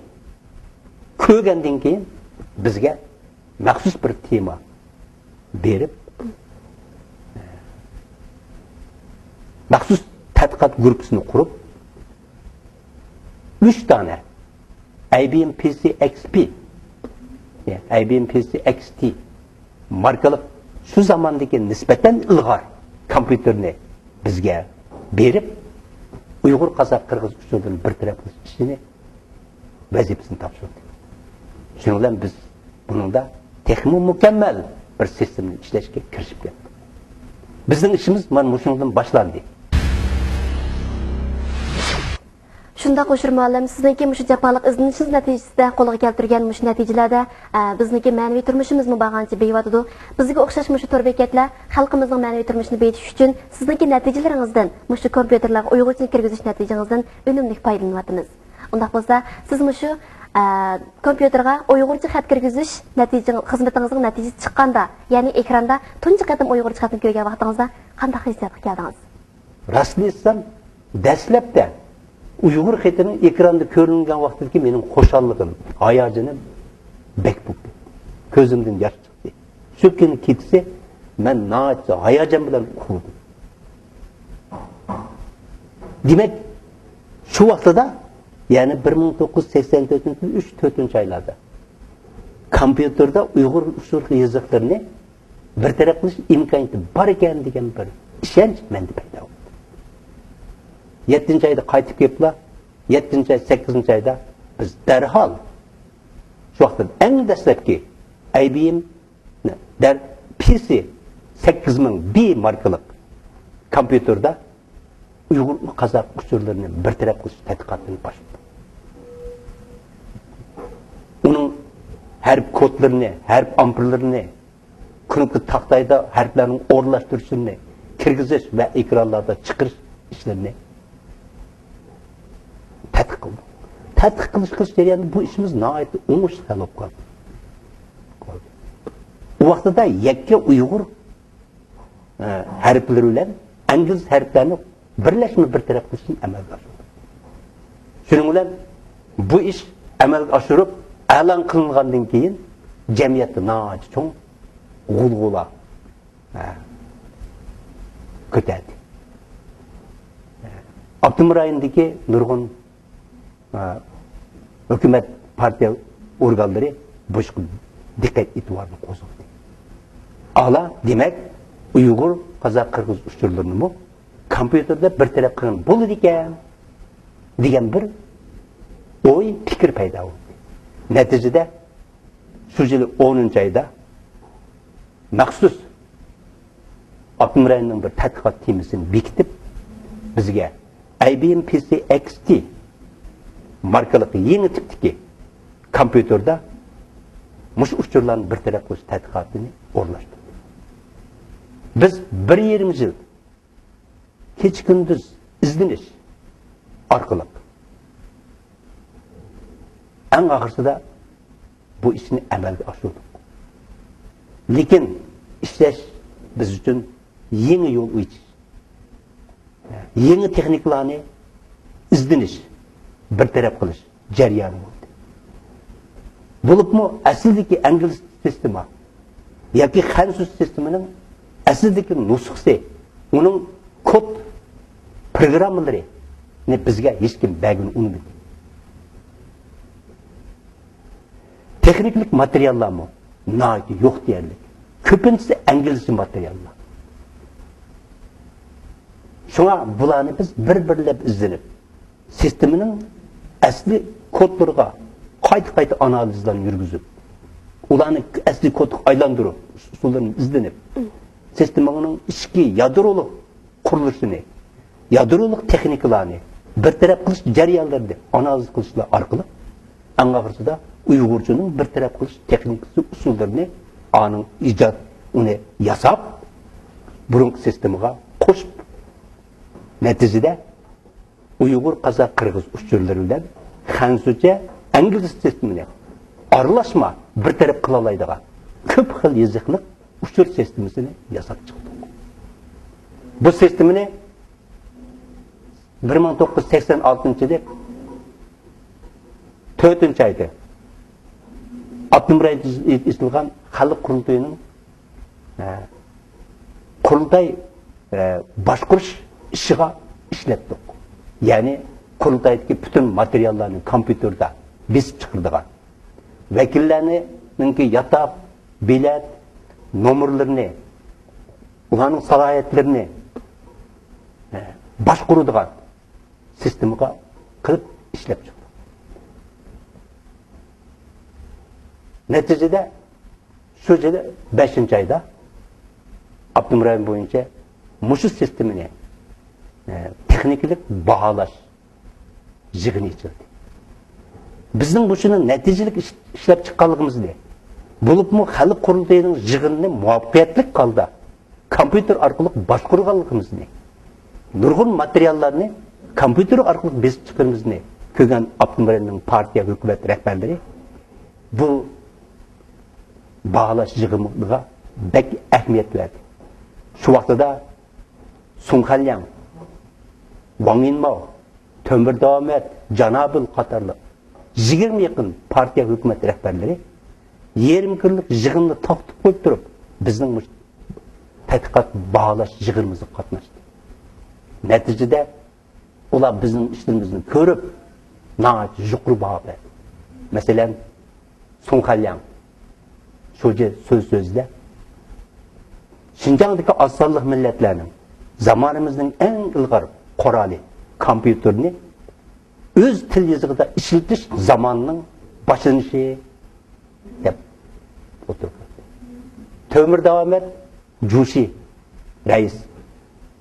كۆرگەندىن كېيىن، بىزگە مەخسۇس بىر تېما بېرىپ، مەخسۇس تەتقىقات گۇرۇپپىسىنى قۇرۇپ، ئۈچ دانە ئاي بى ئېم پى سى ئېكس پى، ئاي بى ئېم پى سى ئېكس تى ماركىلىق شۇ زاماندىكى نىسبەتەن ئىلغار كومپيۇتېرنى بىزگە بېرىپ، ئۇيغۇر، قازاق، قىرغىز ئۇچۇرلىرىنى بىر تەرەپ قىلىش ئىشىنى، ۋەزىپىسىنى تاپشۇردى. شۇنىڭ بىلەن بىز بۇنىڭدا تېخىمۇ مۇكەممەل بىر سىستېمىنى ئىشلەشكە كىرىشىپ كەتتۇق. بىزنىڭ ئىشىمىز مانا مۇشۇنىڭدىن باشلاندى. شۇنداق، ھوشۇر مۇئەللىم، سىزنىڭكى مۇشۇ جاپالىق ئىزدىنىشىڭىز نەتىجىسىدە قولغا كەلتۈرگەن مۇشۇ نەتىجىلەردە، ئە، بىزنىڭكى مەنىۋى تۇرمۇشىمىزمۇ بارغانچە بېيىۋاتىدۇ. بىزگە ئوخشاش مۇشۇ تور بېكەتلەر خەلقىمىزنىڭ مەنىۋى تۇرمۇشىنى بېيىتىش ئۈچۈن سىزنىڭكى نەتىجىلىرىڭىزدىن، مۇشۇ كومپيۇتېرلارغا ئۇيغۇرچىنى كىرگۈزۈش نەتىجىڭىزدىن ئۈنۈملۈك پايدىلىنىۋاتىمىز. ئۇنداق بولسا، سىز مۇشۇ، ئە، كومپيۇتېرغا ئۇيغۇرچە خەت كىرگۈزۈش نەتىجىڭ-، خىزمىتىڭىزنىڭ نەتىجىسى چىققاندا، يەنى ئېكراندا تۇنجى قېتىم ئۇيغۇرچە خەتنى كۆرگەن ۋاقتىڭىزدا قانداق ھېسسىياتقا كەلدىڭىز؟ راستىنى ئېيتسام، دەسلەپتە ئۇيغۇر خېتىنىڭ ئېكراندا كۆرۈنگەن ۋاقتىدىكى مېنىڭ خۇشاللىقىم، ھاياجىنىم بەك بولدى. كۆزۈمدىن ياش چىقتى. شۇ كۈنى كېچىسى مەن ناھايىتى ھاياجان بىلەن ئۇخلىدىم. دېمەك، شۇ ۋاقتىدا، يەنى بىر مىڭ توققۇز يۈز سەكسەن تۆتىنچى يىل ئۈچ، تۆتىنچى ئايلاردا كومپيۇتېردا ئۇيغۇر ئۇچۇر يېزىقلىرىنى بىر تەرەپ قىلىش ئىمكانىيىتى بار ئىكەن دېگەن بىر ئىشەنچ مەندە پەيدا بولدى. يەتتىنچى ئايدا قايتىپ كېلىپلا، يەتتىنچى ئاي، سەككىزىنچى ئايدا بىز دەرھال شۇ ۋاقىتتا ئەڭ دەسلەپكى ئاي بى ئېم دەر-، پى سى سەككىز مىڭ بى ماركىلىق كومپيۇتېردا ئۇيغۇر، قازاق ئۇچۇرلىرىنى بىر تەرەپ قىلىش تەتقىقاتىنى باشلىدى. ئۇنىڭ ھەرپ كودلىرىنى، ھەرپ ئامپېرلىرىنى، كۇنۇپكا تاختايدا ھەرپلەرنىڭ ئورۇنلاشتۇرۇشلىرىنى، كىرگۈزۈش ۋە ئېكرانلاردا چىقىرىش ئىشلىرىنى تەتقىق قىلدۇق. تەتقىق قىلىش، قىلىش جەريانىدا بۇ ئىشىمىز ناھايىتى ئوڭۇشلۇق ھەل بولۇپ قالدى. ئۇ ۋاقتىدا يەككە ئۇيغۇر، ئە، ھەرپلىرى بىلەن ئىنگلىز ھەرپلەرنى بىرلەشمە بىر تەرەپ قىلىشنى ئەمەلگە ئاشۇردۇق. شۇنىڭ بىلەن بۇ ئىش ئەمەلگە ئاشۇرۇپ ئېلان قىلىنغاندىن كېيىن جەمئىيەتتە ناھايىتى چوڭ غۇلغۇلا، ھە، كۆتەردى. ئاپتونوم رايوندىكى نۇرغۇن، ھە، ھۆكۈمەت، پارتىيە ئورگانلىرى بۇ ئىشقا دىققەت ئېتىبارىنى قوزغىدى. ئالا، دېمەك، ئۇيغۇر، قازاق، قىرغىز ئۇچۇرلىرىنىمۇ كومپيۇتېردا بىر تەرەپ قىلغىلى بولىدىكەن، دېگەن بىر ئوي، پىكىر پەيدا بولدى. نەتىجىدە، شۇ يىلى ئونىنچى ئايدا مەخسۇس ئاپتونوم رايوننىڭ بىر تەتقىقات تېمىسىنى بېكىتىپ، بىزگە ئاي بى ئېم پى سى ئېكس تى ماركىلىق يېڭى تىپتىكى كومپيۇتېردا مۇشۇ ئۇچۇرلارنى بىر تەرەپ قىلىش تەتقىقاتىنى ئورۇنلاشتۇردى. بىز بىر يېرىم يىل كېچە-كۈندۈز ئىزدىنىش ئارقىلىق ئەڭ ئاخىرسىدا بۇ ئىشنى ئەمەلگە ئاشۇردۇق. لېكىن ئىشلەش بىز ئۈچۈن يېڭى يول ئېچىش، يېڭى تېخنىكىلارنى ئىزدىنىش، بىر تەرەپ قىلىش جەريانى بولدى. بولۇپمۇ ئەسلىدىكى ئىنگلىز سىستېما ياكى خەنزۇ سىستېمىنىڭ ئەسلىدىكى نۇسخىسى، ئۇنىڭ كود پروگراممىلىرىنى بىزگە ھېچكىم بەرگىلى ئۇنىمىدى. تېخنىكىلىق ماتېرىياللارمۇ ناھايىتى يوق دېيەرلىك. كۆپىنچىسى ئىنگلىزچە ماتېرىياللار. شۇڭا بۇلارنى بىز بىر-بىرلەپ ئىزدىنىپ، سىستېمىنىڭ ئەسلى كودلىرىغا قايتا-قايتا ئانالىزلارنى يۈرگۈزۈپ، ئۇلارنى ئەسلى كودقا ئايلاندۇرۇش ئۇسۇللىرىنى ئىزدىنىپ، سىستېمىنىڭ ئىچكى يادرولۇق قۇرۇلۇشىنى، يادرولۇق تېخنىكىلارنى بىر تەرەپ قىلىش جەريانلىرىنى ئانالىز قىلىشلار ئارقىلىق، ئەڭ ئاخىرسىدا ئۇيغۇرچىنىڭ بىر تەرەپ قىلىش تېخنىكىسى، ئۇسۇللىرىنى ئانىڭ ئىجاد، ئۇنى ياساپ، بۇرۇنقى سىستېمىغا قوشۇپ، نەتىجىدە ئۇيغۇر، قازاق، قىرغىز ئۇچۇرلىرى بىلەن خەنزۇچە، ئىنگلىز سىستېمىنى ئارىلاشما بىر تەرەپ قىلالايدىغان كۆپ خىل يېزىقلىق ئۇچۇر سىستېمىسىنى ياساپ چىقتۇق. بۇ سىستېمىنى بىر مىڭ توققۇز يۈز سەكسەن ئالتىنچى يىلى تۆتىنچى ئايدا ئاپتونوم رايوندا ئېچىلغان خەلق قۇرۇلتىيىنىڭ، ئە، قۇرۇلتاي، ئە، باشقۇرۇش ئىشىغا ئىشلەتتۇق. يەنى قۇرۇلتايدىكى پۈتۈن ماتېرىياللارنى كومپيۇتېردا بېسىپ چىقىرىدىغان، ۋەكىللەرنىڭكى ياتاق، بېلەت، نومۇرلىرىنى، ئۇلارنىڭ سالاھىيەتلىرىنى، ئە، باشقۇرىدىغان سىستېمىغا قىلىپ ئىشلەپ چىقتۇق. نەتىجىدە شۇ يىلى بەشىنچى ئايدا ئاپتونوم رايون بويىچە مۇشۇ سىستېمىنى، ئە، تېخنىكىلىق باھالاش يىغىنى ئېچىلدى. بىزنىڭ مۇشۇنى نەتىجىلىك ئىش-، ئىشلەپ چىققانلىقىمىزنى، بولۇپمۇ خەلق قۇرۇلتىيىنىڭ يىغىنىنى مۇۋەپپەقىيەتلىك ھالدا كومپيۇتېر ئارقىلىق باشقۇرغانلىقىمىزنى، نۇرغۇن ماتېرىياللارنى كومپيۇتېر ئارقىلىق بېسىپ چىقىرىمىزنى كۆرگەن ئاپتونوم رايوننىڭ پارتىيە، ھۆكۈمەت رەھبەرلىرى بۇ باھالاش يىغىنىغا بەك ئەھمىيەت بەردى. شۇ ۋاقتىدا سۇڭ خەنلياڭ، ۋاڭ يىنماۋ، تۆمۈر داۋامەت، جانابىل قاتارلىق يىگىرمە يېقىن پارتىيە، ھۆكۈمەت رەھبەرلىرى يېرىم كۈنلۈك يىغىننى توختىتىپ قويۇپ تۇرۇپ، بىزنىڭ مۇشۇ تەتقىقات باھالاش يىغىنىمىزغا قاتناشتى. نەتىجىدە ئۇلار بىزنىڭ ئىشلىرىمىزنى كۆرۈپ، ناھايىتى يۇقىرى باھا بەردى. مەسىلەن، سۇڭ خەنلياڭ شۇجى سۆز سۆزىدە، شىنجاڭدىكى ئاز سانلىق مىللەتلەرنىڭ زامانىمىزنىڭ ئەڭ ئىلغار قورالى كومپيۇتېرنى ئۆز تىل يېزىقىدا ئىشلىتىش زامانىنىڭ باشلىنىشى، دەپ ئوتتۇرىغا قويدى. تۆمۈر داۋامەت جۇشى رەئىس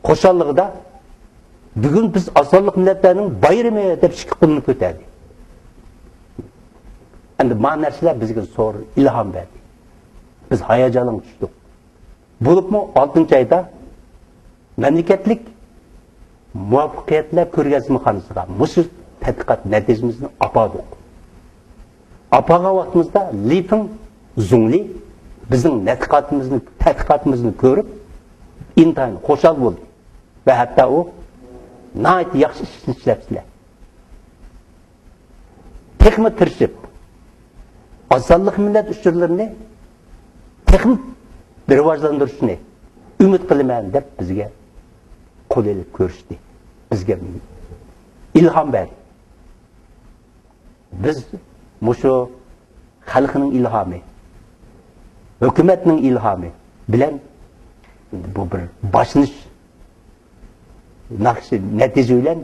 خۇشاللىقىدا، بۈگۈن بىز ئاز سانلىق مىللەتلەرنىڭ بايرىمى، دەپ ئىككى قولىنى كۆتەردى. ئەمدى ما نەرسىلەر بىزگە زور ئىلھام بەردى. بىز ھاياجانغا چۈشتۇق. بولۇپمۇ ئالتىنچى ئايدا مەملىكەتلىك مۇۋەپپەقىيەتلەر كۆرگەزمىخانىسىغا مۇشۇ تەتقىقات نەتىجىمىزنى ئاپاردۇق. ئاپارغان ۋاقتىمىزدا لى فېڭ زۇڭلى بىزنىڭ نەتىقاتىمىزنى، تەتقىقاتىمىزنى كۆرۈپ، ئىنتايىن خۇشال بولدى ۋە ھەتتا ئۇ، «ناھايىتى ياخشى ئىشنى ئىشلەپسىلەر. تېخىمۇ تىرىشىپ، ئاز سانلىق مىللەت ئۇچۇرلىرىنى تېخىمۇ راۋاجلاندۇرۇشنى ئۈمىد قىلىمەن» دەپ بىزگە قول ئېلىپ كۆرۈشتى. بىزگە ئىلھام بەردى. بىز مۇشۇ خەلقنىڭ ئىلھامى، ھۆكۈمەتنىڭ ئىلھامى بىلەن بۇ بىر باشلىنىش ناخشا، نەتىجە بىلەن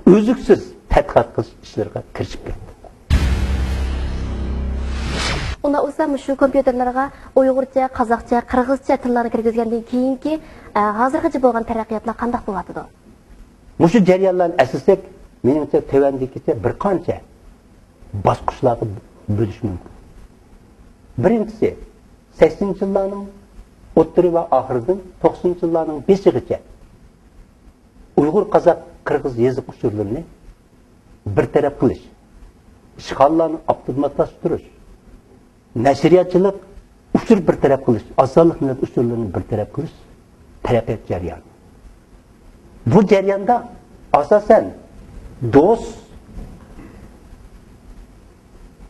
ئۈزلۈكسىز تەتقىقات قىلىش ئىشلىرىغا كىرىشىپ كەتتۇق. ئۇنداق بولسا، مۇشۇ كومپيۇتېرلارغا ئۇيغۇرچە، قازاقچە، قىرغىزچە تىللارنى كىرگۈزگەندىن كېيىنكى، ئە، ھازىرغىچە بولغان تەرەققىياتلار قانداق بولۇۋاتىدۇ؟ مۇشۇ جەريانلارنى ئەسلىسەك، مېنىڭچە، تۆۋەندىكىچە بىر قانچە باسقۇچلارغا بۆلۈش مۇمكىن. بىرىنچىسى، سەكسىنىنچى يىللارنىڭ ئوتتۇرا ۋە ئاخىرىدىن توقسىنىنچى يىللارنىڭ بېشىغىچە ئۇيغۇر، قازاق، قىرغىز يېزىق ئۇچۇرلىرىنى بىر تەرەپ قىلىش، ئىشخانىلارنى ئاپتوماتلاشتۇرۇش، نەشرىياتچىلىق، ئۇچۇر بىر تەرەپ قىلىش، ئاز سانلىق مىللەت ئۇچۇرلىرىنى بىر تەرەپ قىلىش تەرەققىيات جەريانى. بۇ جەرياندا ئاساسەن دوست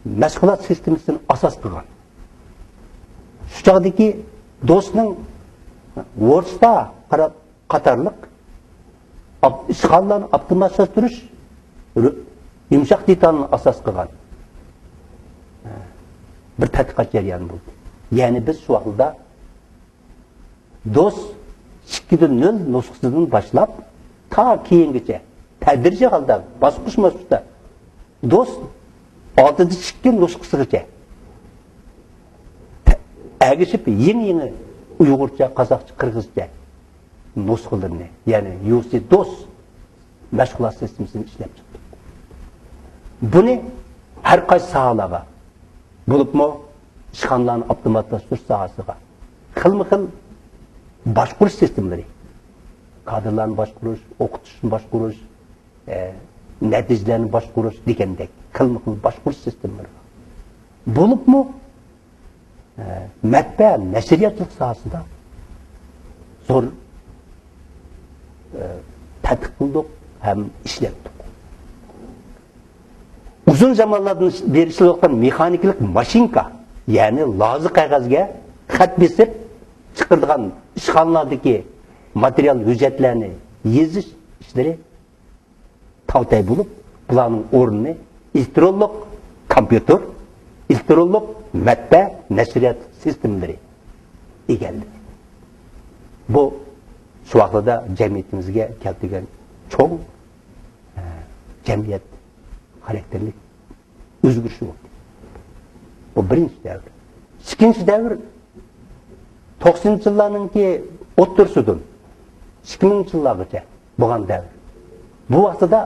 مەشغۇلات سىستېمىسىنى ئاساس قىلغان. شۇ چاغدىكى دوستنىڭ ۋورستا قارا-، قاتارلىق ئاپ-، ئىشخانىلارنى ئاپتوماتلاشتۇرۇش، رۇ-، يۇمشاق دېتالنى ئاساس قىلغان بىر تەتقىقات جەريانى بولدى. يەنى بىز شۇ ۋاقىتتا دوست ئىككىدىن نۆل نۇسخىسىدىن باشلاپ، تا كېيىنگىچە تەدرىجىي ھالدا، باسقۇچ-باسقۇچتا دوست ئالتىدىن ئىككى نۇسخىسىغىچە ئەگىشىپ، يېڭى-يېڭى ئۇيغۇرچە، قازاقچە، قىرغىزچە نۇسخىلىرىنى، يەنى يۇسى دوست مەشغۇلات سىستېمىسىنى ئىشلەپ چىقتۇق. بۇنى ھەر قايسى ساھەلەرگە، بولۇپمۇ ئىشخانىلارنى ئاپتوماتلاشتۇرۇش ساھەسىگە، خىلمۇ خىل باشقۇرۇش سىستېمىلىرى، كادىرلارنى باشقۇرۇش، ئوقۇتۇشنى باشقۇرۇش، ئە، نەتىجىلەرنى باشقۇرۇش دېگەندەك خىلمۇ خىل باشقۇرۇش سىستېمىلىرى بار. بولۇپمۇ، ئە، مەتبەئە، نەشرىياتچىلىق ساھەسىدە زور، ئە، تەتقىق قىلدۇق ھەم ئىشلەتتۇق. ئۇزۇن زامانلاردىن بېرى ئىشلەۋاتقان مېخانىكىلىق ماشىنكا، يەنى لازا قەغەزگە خەت بېسىپ چىقىرىدىغان ئىشخانىلاردىكى ماتېرىيال، ھۆججەتلەرنى يېزىش ئىشلىرى تاۋتاي بولۇپ، بۇلارنىڭ ئورنىنى ئېلېكترونلۇق كومپيۇتېر، ئېلېكترونلۇق مەتبەئە، نەشرىيات سىستېمىلىرى ئىگىلىدى. بۇ شۇ ۋاقتىدا جەمئىيىتىمىزگە كەلتۈرگەن چوڭ، ئە، جەمئىيەت خاراكتېرلىك ئۆزگىرىش بولدى. بۇ بىرىنچى دەۋر. ئىككىنچى دەۋر توقسىنىنچى يىللارنىڭكى ئوتتۇرىسىدىن ئىككى مىڭىنچى يىللارغىچە بولغان دەۋر. بۇ ۋاقتىدا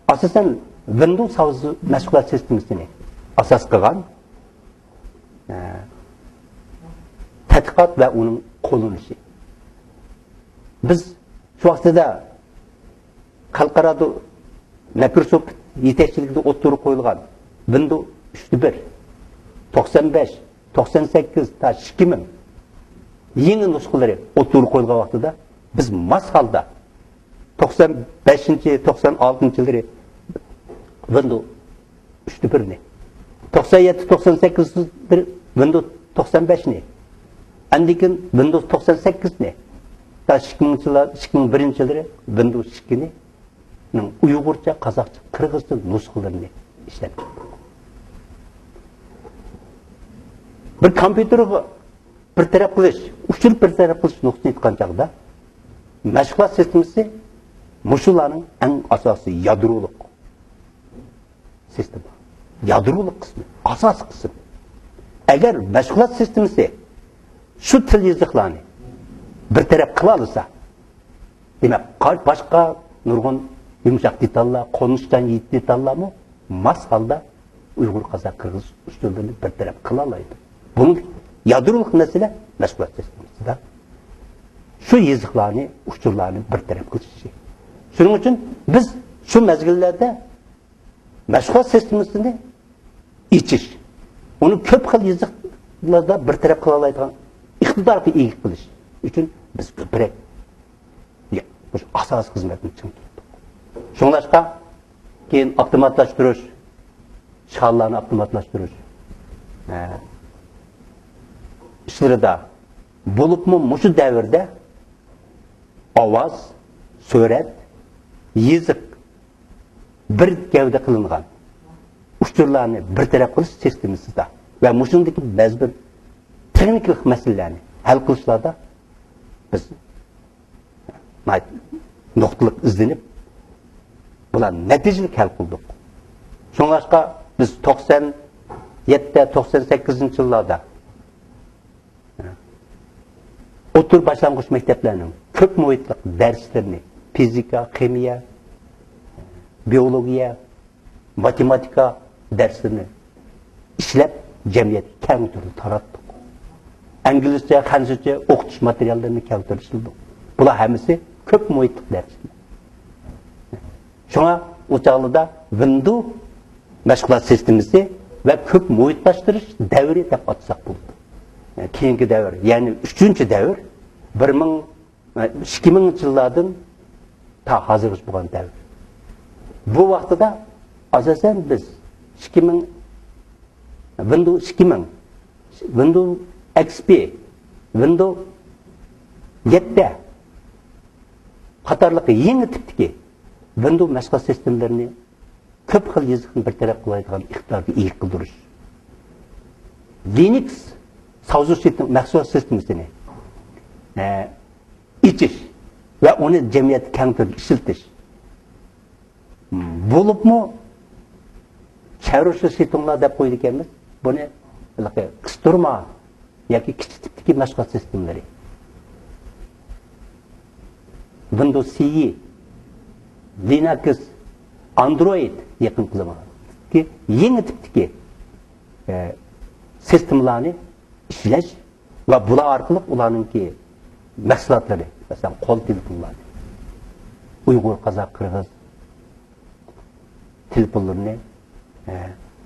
ئاساسەن ۋىندوۋس ھاۋزا مەشغۇلات سىستېمىسىنى ئاساس قىلغان، ئە، تەتقىقات ۋە ئۇنىڭ قوللىنىشى. بىز شۇ ۋاقتىدا خەلقئارادا مايكروسوفت يېتەكچىلىكىدە ئوتتۇرىغا قويۇلغان ۋىندوۋس ئۈچ بىر، توقسان بەش، توقسان سەككىز تا ئىككى مىڭ يېڭى نۇسخىلىرى ئوتتۇرىغا قويۇلغان ۋاقتىدا، بىز ماس ھالدا توقسان بەشىنچى، توقسان ئالتىنچى يىللىرى ۋىندوۋس ئۈچ بىرنى، توقسان يەتتە، توقسان سەككىز ۋىندوۋس توقسان بەشنى، ئاندىن كېيىن ۋىندوۋس توقسان سەككىزنى، تا ئىككى مىڭىنچى يىللار، ئىككى مىڭ بىرىنچى يىللىرى ۋىندوۋس ئىككىنى نىڭ ئۇيغۇرچە، قازاقچە، قىرغىزچە نۇسخىلىرىنى ئىشلەپ چىقتۇق. بىر كومپيۇتېرغا بىر تەرەپ قىلىش، ئۇچۇر بىر تەرەپ قىلىش نۇقتىسىدىن ئېيتقان چاغدا، مەشغۇلات سىستېمىسى مۇشۇلارنىڭ ئەڭ ئاساسىي يادرولۇق سىستېما. يادرولۇق قىسمى، ئاساسىي قىسىم. ئەگەر مەشغۇلات سىستېمىسى شۇ تىل يېزىقلارنى بىر تەرەپ قىلالىسا، دېمەك، قا-، باشقا نۇرغۇن يۇمشاق دېتاللار، قونۇشچان دېتاللارمۇ ماس ھالدا ئۇيغۇر، قازاق، قىرغىز ئۇچۇرلىرىنى بىر تەرەپ قىلالايدۇ. بۇنىڭ يادرولۇق مەسىلە مەشغۇلات سىستېمىسىدا شۇ يېزىقلارنى، ئۇچۇرلارنى بىر تەرەپ قىلىشى. شۇنىڭ ئۈچۈن بىز شۇ مەزگىللەردە مەشغۇلات سىستېمىسىنى ئېچىش، ئۇنى كۆپ خىل يېزىقلاردا بىر تەرەپ قىلالايدىغان ئىقتىدارغا ئىگە قىلىش ئۈچۈن بىز كۆپرەك مۇشۇ ئاساسىي خىزمەتنى چىڭ تۇتتۇق. شۇڭلاشقا كېيىن ئاپتوماتلاشتۇرۇش، ئىشخانىلارنى ئاپتوماتلاشتۇرۇش، ئە، ئىشلىرىدا، بولۇپمۇ مۇشۇ دەۋردە ئاۋاز، سۈرەت، يېزىق بىر گەۋدە قىلىنغان ئۇچۇرلارنى بىر تەرەپ قىلىش سىستېمىسىدا ۋە مۇشۇندىكى بەزى بىر تېخنىكىلىق مەسىلىلەرنى ھەل قىلىشلاردا بىز ناھايىتى نۇقتىلىق ئىزدىنىپ، بۇلارنى نەتىجىلىك ھەل قىلدۇق. شۇڭلاشقا بىز توقسان يەتتە، توقسان سەككىزىنچى يىللاردا ئوتتۇرا باشلانغۇچ مەكتەپلەرنىڭ كۆپ مۇھىتلىق دەرسلىرىنى، فىزىكا، خىمىيە، بىئولوگىيە، ماتېماتىكا دەرسلىرىنى ئىشلەپ، جەمئىيەتكە كەڭ تۈردە تاراتتۇق. ئىنگلىزچە، خەنزۇچە ئوقۇتۇش ماتېرىياللىرىنى كەڭ تۈردە ئىشلىدۇق. بۇلار ھەممىسى كۆپ مۇھىتلىق دەرسلەر. شۇڭا ئۇ چاغلىرىدا ۋىندو مەشغۇلات سىستېمىسى ۋە كۆپ مۇھىتلاشتۇرۇش دەۋرى دەپ ئاتىساق بولىدۇ. كېيىنكى دەۋر، يەنى ئۈچىنچى دەۋر، بىر مىڭ، ئىككى مىڭىنچى يىللاردىن تا ھازىرغىچە بولغان دەۋر. بۇ ۋاقتىدا ئاساسەن بىز ئىككى مىڭ، ۋىندوۋس ئىككى مىڭ، ۋىندوۋس ئېكس پى، ۋىندوۋس يەتتە قاتارلىق يېڭى تىپتىكى ۋىندوۋس مەشغۇلات سىستېمىلىرىنى كۆپ خىل يېزىقنى بىر تەرەپ قىلالايدىغان ئىقتىدارغا ئىگە قىلدۇرۇش، لىنۇكس ساۋزۇ سىستېم-، مەھسۇلات سىستېمىسىنى، ئە، ئېچىش ۋە ئۇنى جەمئىيەتتە كەڭ تۈردە ئىشلىتىش. بولۇپمۇ چەۋرىشىش سېتىڭلار دەپ قويىدىكەنمىز. بۇنى ھېلىقى قىستۇرما ياكى كىچىك تىپتىكى مەشغۇلات سىستېمىلىرى، ۋىندوۋس سى ئى، لىناكس، ئاندرويد يېقىنقى زاماندىكى يېڭى تىپتىكى، ئە، سىستېمىلارنى ئىشلەش ۋە بۇلار ئارقىلىق ئۇلارنىڭكى مەھسۇلاتلىرى، مەسىلەن، قول تېلېفونلارنى، ئۇيغۇر، قازاق، قىرغىز تېلېفونلىرىنى، ئە،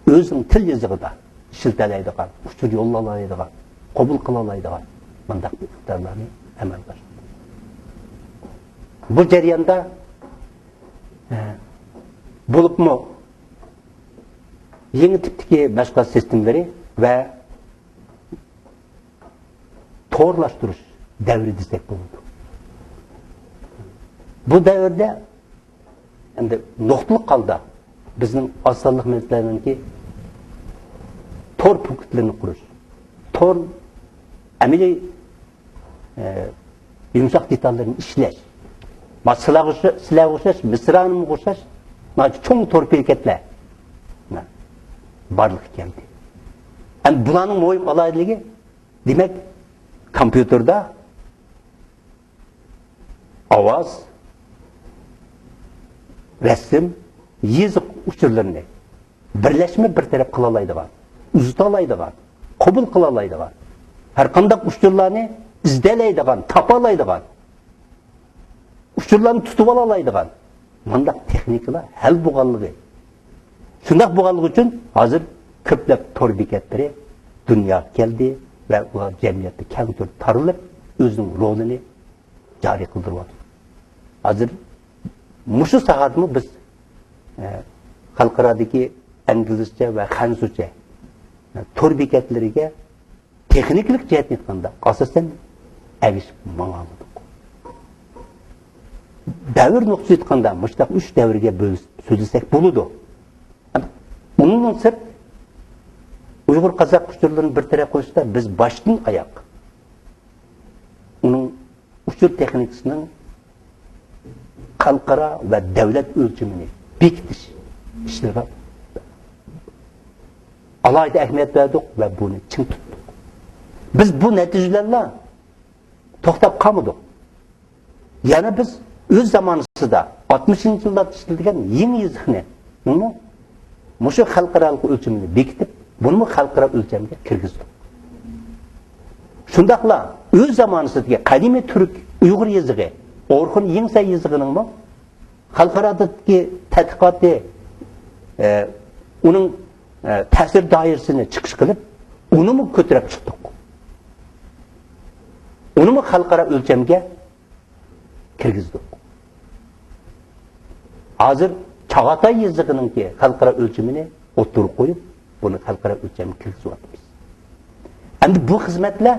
ئۆزىنىڭ تىل يېزىقىدا ئىشلىتەلەيدىغان، ئۇچۇر يوللالايدىغان، قوبۇل قىلالايدىغان مۇنداق ئىقتىدارلارنى ئەمەلگە ئاشۇردى. بۇ جەرياندا، ئە، بولۇپمۇ يېڭى تىپتىكى مەشغۇلات سىستېمىلىرى ۋە تورلاشتۇرۇش دەۋرى دېسەك بولىدۇ. بۇ دەۋردە ئەمدى نۇقتىلىق ھالدا بىزنىڭ ئاز سانلىق مىللەتلەرنىڭكى تور پونكىتلىرىنى قۇرۇش، تور ئەمەلىي، ئە، يۇمشاق دېتاللىرىنى ئىشلەش، ما سىلەرگە ئوخشا-، سىلەرگە ئوخشاش، مىسرانىمغا ئوخشاش، ما چوڭ تور بېكەتلەر، ما، بارلىققا كەلدى. ئەمدى بۇلارنىڭ مۇھىم ئالاھىدىلىكى، دېمەك، كومپيۇتېردا ئاۋاز، رەسىم، يېزىق ئۇچۇرلىرىنى بىرلەشمە بىر تەرەپ قىلالايدىغان، ئۇزىتالايدىغان، قوبۇل قىلالايدىغان، ھەر قانداق ئۇچۇرلارنى ئىزدەيدىغان، تاپالايدىغان، ئۇچۇرلارنى تۇتۇپ ئالالايدىغان مۇنداق تېخنىكىلار ھەل بولغانلىقى، شۇنداق بولغانلىقى ئۈچۈن ھازىر كۆپلەپ تور بېكەتلىرى دۇنياغا كەلدى ۋە ئۇلار جەمئىيەتتە كەڭ تۈردە تارىلىپ، ئۆزىنىڭ رولىنى جارى قىلدۇرۇۋاتىدۇ. ھازىر مۇشۇ ساھەدىمۇ بىز، ئە، خەلقئارادىكى ئىنگلىزچە ۋە خەنزۇچە، ئە، تور بېكەتلىرىگە تېخنىكىلىق جەھەتتىن ئېيتقاندا، ئاساسەن ئەگىشىپ ماڭالمىدۇق. دەۋر نۇقتىسى ئېيتقاندا، مۇشۇنداق ئۈچ دەۋرگە بۆلۈپ سۆزلىسەك بولىدۇ. ئۇنىڭدىن سىرت، ئۇيغۇر قازاق ئۇچۇرلىرىنى بىر تەرەپ قىلىشتا بىز باشتىن ئاياق ئۇنىڭ ئۇچۇر تېخنىكىسىنىڭ خەلقئارا ۋە دۆلەت ئۆلچىمىنى بېكىتىش ئىشلىرىغا ئالاھىدە ئەھمىيەت بەردۇق ۋە بۇنى چىڭ تۇتتۇق. بىز بۇ نەتىجە بىلەنلا توختاپ قالمىدۇق. يەنە بىز ئۆز زامانىسىدا ئاتمىشىنچى يىللاردا ئىشلىتىلگەن يېڭى يېزىقنى، ئۇنى مۇشۇ خەلقئارالىق ئۆلچىمىنى بېكىتىپ، بۇنىمۇ خەلقئارا ئۆلچەمگە كىرگۈزدۇق. شۇنداقلا ئۆز زامانىسىدىكى قەدىمىي تۈرك ئۇيغۇر يېزىقى، ئورخۇن يىڭسەي يېزىقىنىڭمۇ خەلقئارادىكى تەتقىقاتى، ئە، ئۇنىڭ، ئە، تەسىر دائىرىسىنى چىقىش قىلىپ، ئۇنىمۇ كۆتۈرۈپ چىقتۇق. ئۇنىمۇ خەلقئارا ئۆلچەمگە كىرگۈزدۇق. ھازىر چاغاتاي يېزىقىنىڭكى خەلقئارا ئۆلچىمىنى ئوتتۇرىغا قويۇپ، بۇنى خەلقئارا ئۆلچەمگە كىرگۈزۈۋاتىمىز. ئەمدى بۇ خىزمەتلەر،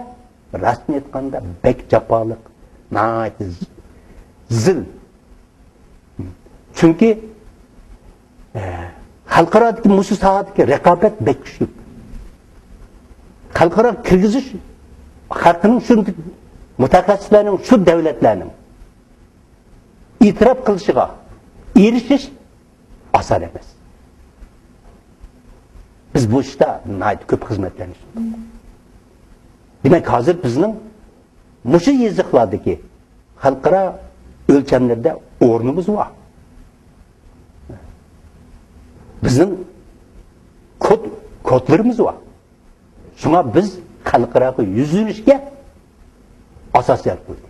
راستىنى ئېيتقاندا، بەك جاپالىق، ناھايىتى زى-، زىل. چۈنكى، ئە، خەلقئارادىكى مۇشۇ ساھەدىكى رىقابەت بەك كۈچلۈك. خەلقئارا كىرگۈزۈش خەقنىڭ شۇ مۇتەخەسسىسلەرنىڭ، شۇ دۆلەتلەرنىڭ ئېتىراپ قىلىشىغا ئېرىشىش ئاسان ئەمەس. بىز بۇ ئىشتا ناھايىتى كۆپ خىزمەتلەرنى سۇندۇق. دېمەك، ھازىر بىزنىڭ مۇشۇ يېزىقلاردىكى خەلقئارا ئۆلچەملەردە ئورنىمىز بار. بىزنىڭ كود، كودلىرىمىز بار. شۇڭا بىز خەلقئاراغا يۈزلىنىشكە ئاساس يارىتىلدى.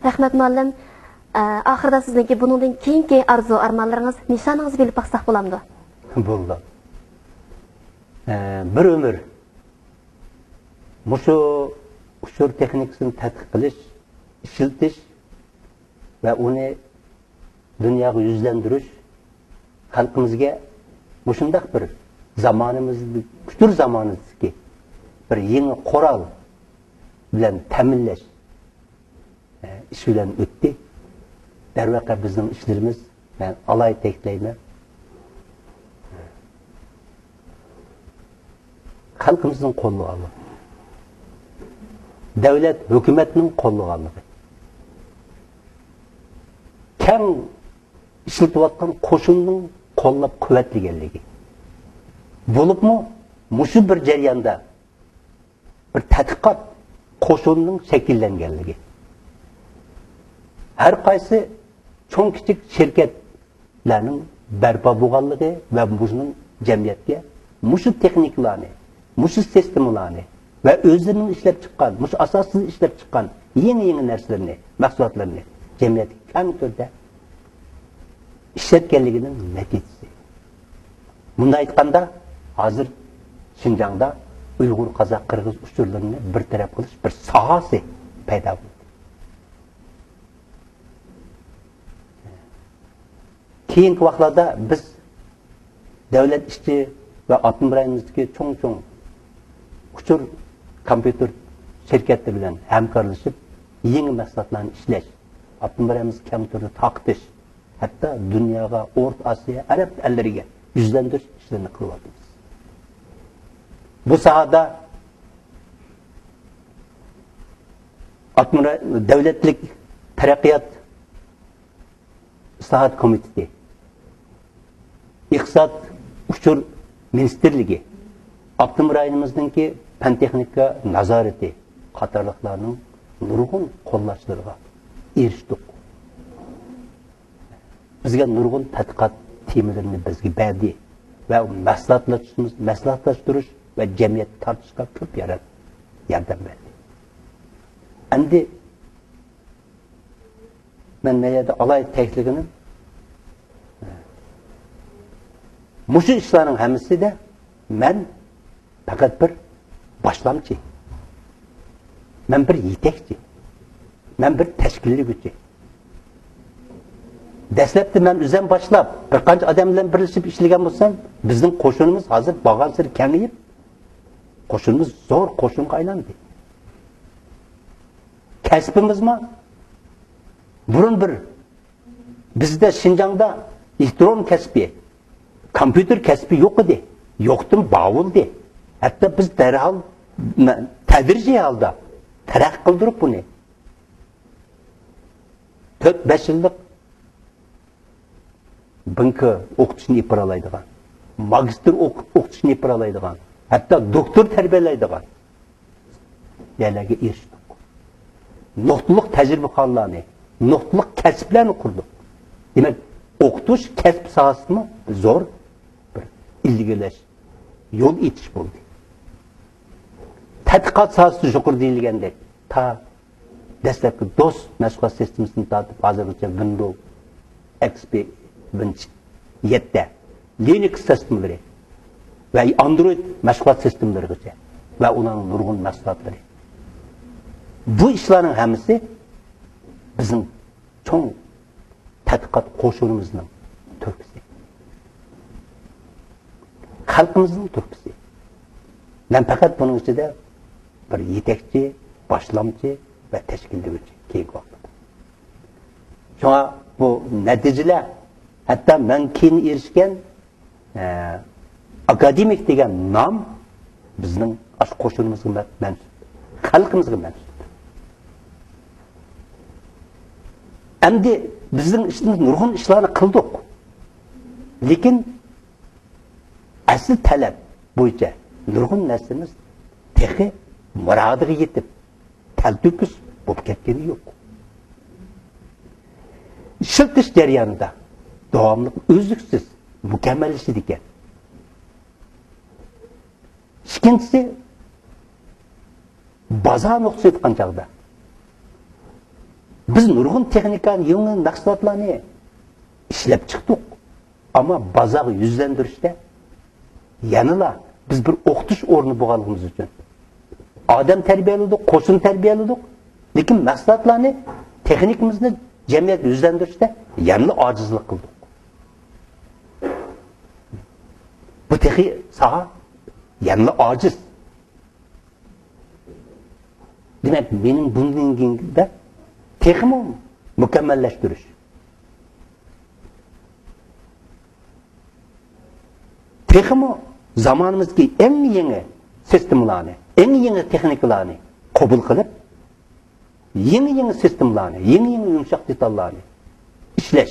رەھمەت، مۇئەللىم. ئە، ئاخىرىدا سىزنىڭكى بۇنىڭدىن كېيىنكى ئارزۇ ئارمانلىرىڭىز، نىشانىڭىزنى بىلىپ باقساق بولامدۇ؟ بولدى. ئە، بىر ئۆمۈر مۇشۇ ئۇچۇر تېخنىكىسىنى تەتقىق قىلىش، ئىشلىتىش ۋە ئۇنى دۇنياغا يۈزلەندۈرۈش، خەلقىمىزگە مۇشۇنداق بىر زامانىمىزدا، ئۇچۇر زامانىمىزدىكى بىر يېڭى قورال بىلەن تەمىنلەش، ئە، ئىش بىلەن ئۆتتى. دەرۋەقە، بىزنىڭ ئىشلىرىمىز، مەن ئالاھىدە تەكىتلەيمەن، خەلقىمىزنىڭ قوللىغانلىقى، دۆلەت، ھۆكۈمەتنىڭ قوللىغانلىقى، كەڭ ئىشلىتىۋاتقان قوشۇننىڭ قوللاپ قۇۋۋەتلىگەنلىكى، بولۇپمۇ مۇشۇ بىر جەرياندا بىر تەتقىقات قوشۇنىنىڭ شەكىللەنگەنلىكى، ھەر قايسى چوڭ كىچىك شىركەتلەرنىڭ بەرپا بولغانلىقى ۋە مۇشۇنىڭ جەمئىيەتكە مۇشۇ تېخنىكىلارنى، مۇشۇ سىستېمىلارنى ۋە ئۆزلىرىنىڭ ئىشلەپ چىققان، مۇشۇ ئاساسسىز ئىشلەپ چىققان يېڭى-يېڭى نەرسىلىرىنى، مەھسۇلاتلىرىنى جەمئىيەتكە كەڭ تۈردە ئىشلەتكەنلىكىنىڭ نەتىجىسى. مۇنداق ئېيتقاندا، ھازىر شىنجاڭدا ئۇيغۇر، قازاق، قىرغىز ئۇچۇرلىرىنى بىر تەرەپ قىلىش بىر ساھەسى پەيدا بولدى. كېيىنكى ۋاقىتلاردا بىز دۆلەت ئىچى ۋە ئاپتونوم رايونىمىزدىكى چوڭ-چوڭ ئۇچۇر، كومپيۇتېر شىركەتلىرى بىلەن ھەمكارلىشىپ، يېڭى مەھسۇلاتلارنى ئىشلەش، ئاپتونوم رايونىمىزنى كەڭ تۈردە تارقىتىش، ھەتتا دۇنياغا، ئورتا ئاسىيا، ئەرەب ئەللىرىگە يۈزلەندۈرۈش ئىشلىرىنى قىلىۋاتىمىز. بۇ ساھەدە ئاپتونوم راي-، دۆلەتلىك تەرەققىيات ئىسلاھات كومىتېتى، ئىقتىساد، ئۇچۇر مىنىستىرلىكى، ئاپتونوم رايونىمىزنىڭكى پەن تېخنىكا نازارىتى قاتارلىقلارنىڭ نۇرغۇن قوللاشلىرىغا ئېرىشتۇق. بىزگە نۇرغۇن تەتقىقات تېمىلىرىنى بىزگە بەردى ۋە مەسلىھەتلەشتۈرۈش، مەسلىھەتلەشتۈرۈش ۋە جەمئىيەتكە تارتىشقا كۆپ يار-، ياردەم بەردى. ئەمدى مەن مەيەردە ئالاھىدە تەكىتلىگىنىم، مۇشۇ ئىشلارنىڭ ھەممىسىدە مەن پەقەت بىر باشلامچى. مەن بىر يېتەكچى. مەن بىر تەشكىللىگۈچى. دەسلەپتە مەن ئۆزۈم باشلاپ، بىر قانچە ئادەم بىلەن بىرلىشىپ ئىشلىگەن بولسام، بىزنىڭ قوشۇنىمىز ھازىر بارغانسېرى كېڭىيىپ، قوشۇنىمىز زور قوشۇنغا ئايلاندى. كەسپىمىزمۇ بۇرۇن بىر بىزدە شىنجاڭدا ئېلېكترون كەسپى، كومپيۇتېر كەسپى يوق ئىدى. يوقتىن بار بولدى. ھەتتا بىز دەرھال، مە-، تەدرىجىي ھالدا تەرەققىي قىلدۇرۇپ بۇنى تۆت، بەش يىللىق بىڭكې ئوقۇتۇشنى ئېلىپ بارالايدىغان، ماگىستىر ئوقۇپ ئوقۇتۇشنى ئېلىپ بارالايدىغان، ھەتتا دوكتور تەربىيەلەيدىغان يەرلەرگە ئېرىشتۇق. نۇقتىلىق تەجرىبىخانىلارنى، نۇقتىلىق كەسىپلەرنى قۇردۇق. دېمەك، ئوقۇتۇش كەسىپ ساھەسىمۇ زور بىر ئىلگىرىلەش، يول ئېچىش بولدى. تەتقىقات ساھەسىدە يۇقىرىدا دېيىلگەندەك، تا دەسلەپكى دوس مەشغۇلات سىستېمىسىدىن تارتىپ ھازىرغىچە ۋىندوۋ، ئېكس پى، ۋىنچ يەتتە، لىنۇكس سىستېمىلىرى ۋە ئاندرويد مەشغۇلات سىستېمىلىرىغىچە ۋە ئۇلارنىڭ نۇرغۇن مەھسۇلاتلىرى. بۇ ئىشلارنىڭ ھەممىسى بىزنىڭ چوڭ تەتقىقات قوشۇنىمىزنىڭ تۆھپىسى. خەلقىمىزنىڭ تۆھپىسى. مەن پەقەت بۇنىڭ ئىچىدە بىر يېتەكچى، باشلامچى ۋە تەشكىللىگۈچى كېيىنكى ۋاقىتتا. شۇڭا بۇ نەتىجىلەر، ھەتتا مەن كېيىن ئېرىشكەن ئە، ئاكادېمىك دېگەن نام بىزنىڭ ئاشۇ قوشۇنىمىزغا مە-، مەنسۇپ، خەلقىمىزگە مەنسۇپ. ئەمدى بىزنىڭ ئىشىمىز نۇرغۇن ئىشلارنى قىلدۇق. لېكىن ئەسلى تەلەپ بويىچە نۇرغۇن نەرسىمىز تېخى مۇرادىغا يېتىپ، تەلتۆكۈس بولۇپ كەتكىنى يوق. ئىشلىتىش جەريانىدا داۋاملىق ئۈزلۈكسىز مۇكەممەللىشىدىكەن. ئىككىنچىسى، بازار نۇقتىسى ئېيتقان چاغدا، بىز نۇرغۇن تېخنىكا، يېڭى مەھسۇلاتلارنى ئىشلەپ چىقتۇق. ئەمما بازارغا يۈزلەندۈرۈشتە يەنىلا بىز بىر ئوقۇتۇش ئورنى بولغانلىقىمىز ئۈچۈن ئادەم تەربىيەلىدۇق، قوشۇن تەربىيەلىدۇق، لېكىن مەھسۇلاتلارنى، تېخنىكىمىزنى جەمئىيەتكە يۈزلەندۈرۈشتە يەنىلا ئاجىزلىق قىلدۇق. بۇ تېخى ساھە يەنىلا ئاجىز. دېمەك، مېنىڭ بۇندىن كېيىنكىدە تېخىمۇ مۇكەممەللەشتۈرۈش، تېخىمۇ زامانىمىزدىكى ئەڭ يېڭى سىستېمىلارنى، ئەڭ يېڭى تېخنىكىلارنى قوبۇل قىلىپ، يېڭى-يېڭى سىستېمىلارنى، يېڭى-يېڭى يۇمشاق دېتاللارنى ئىشلەش،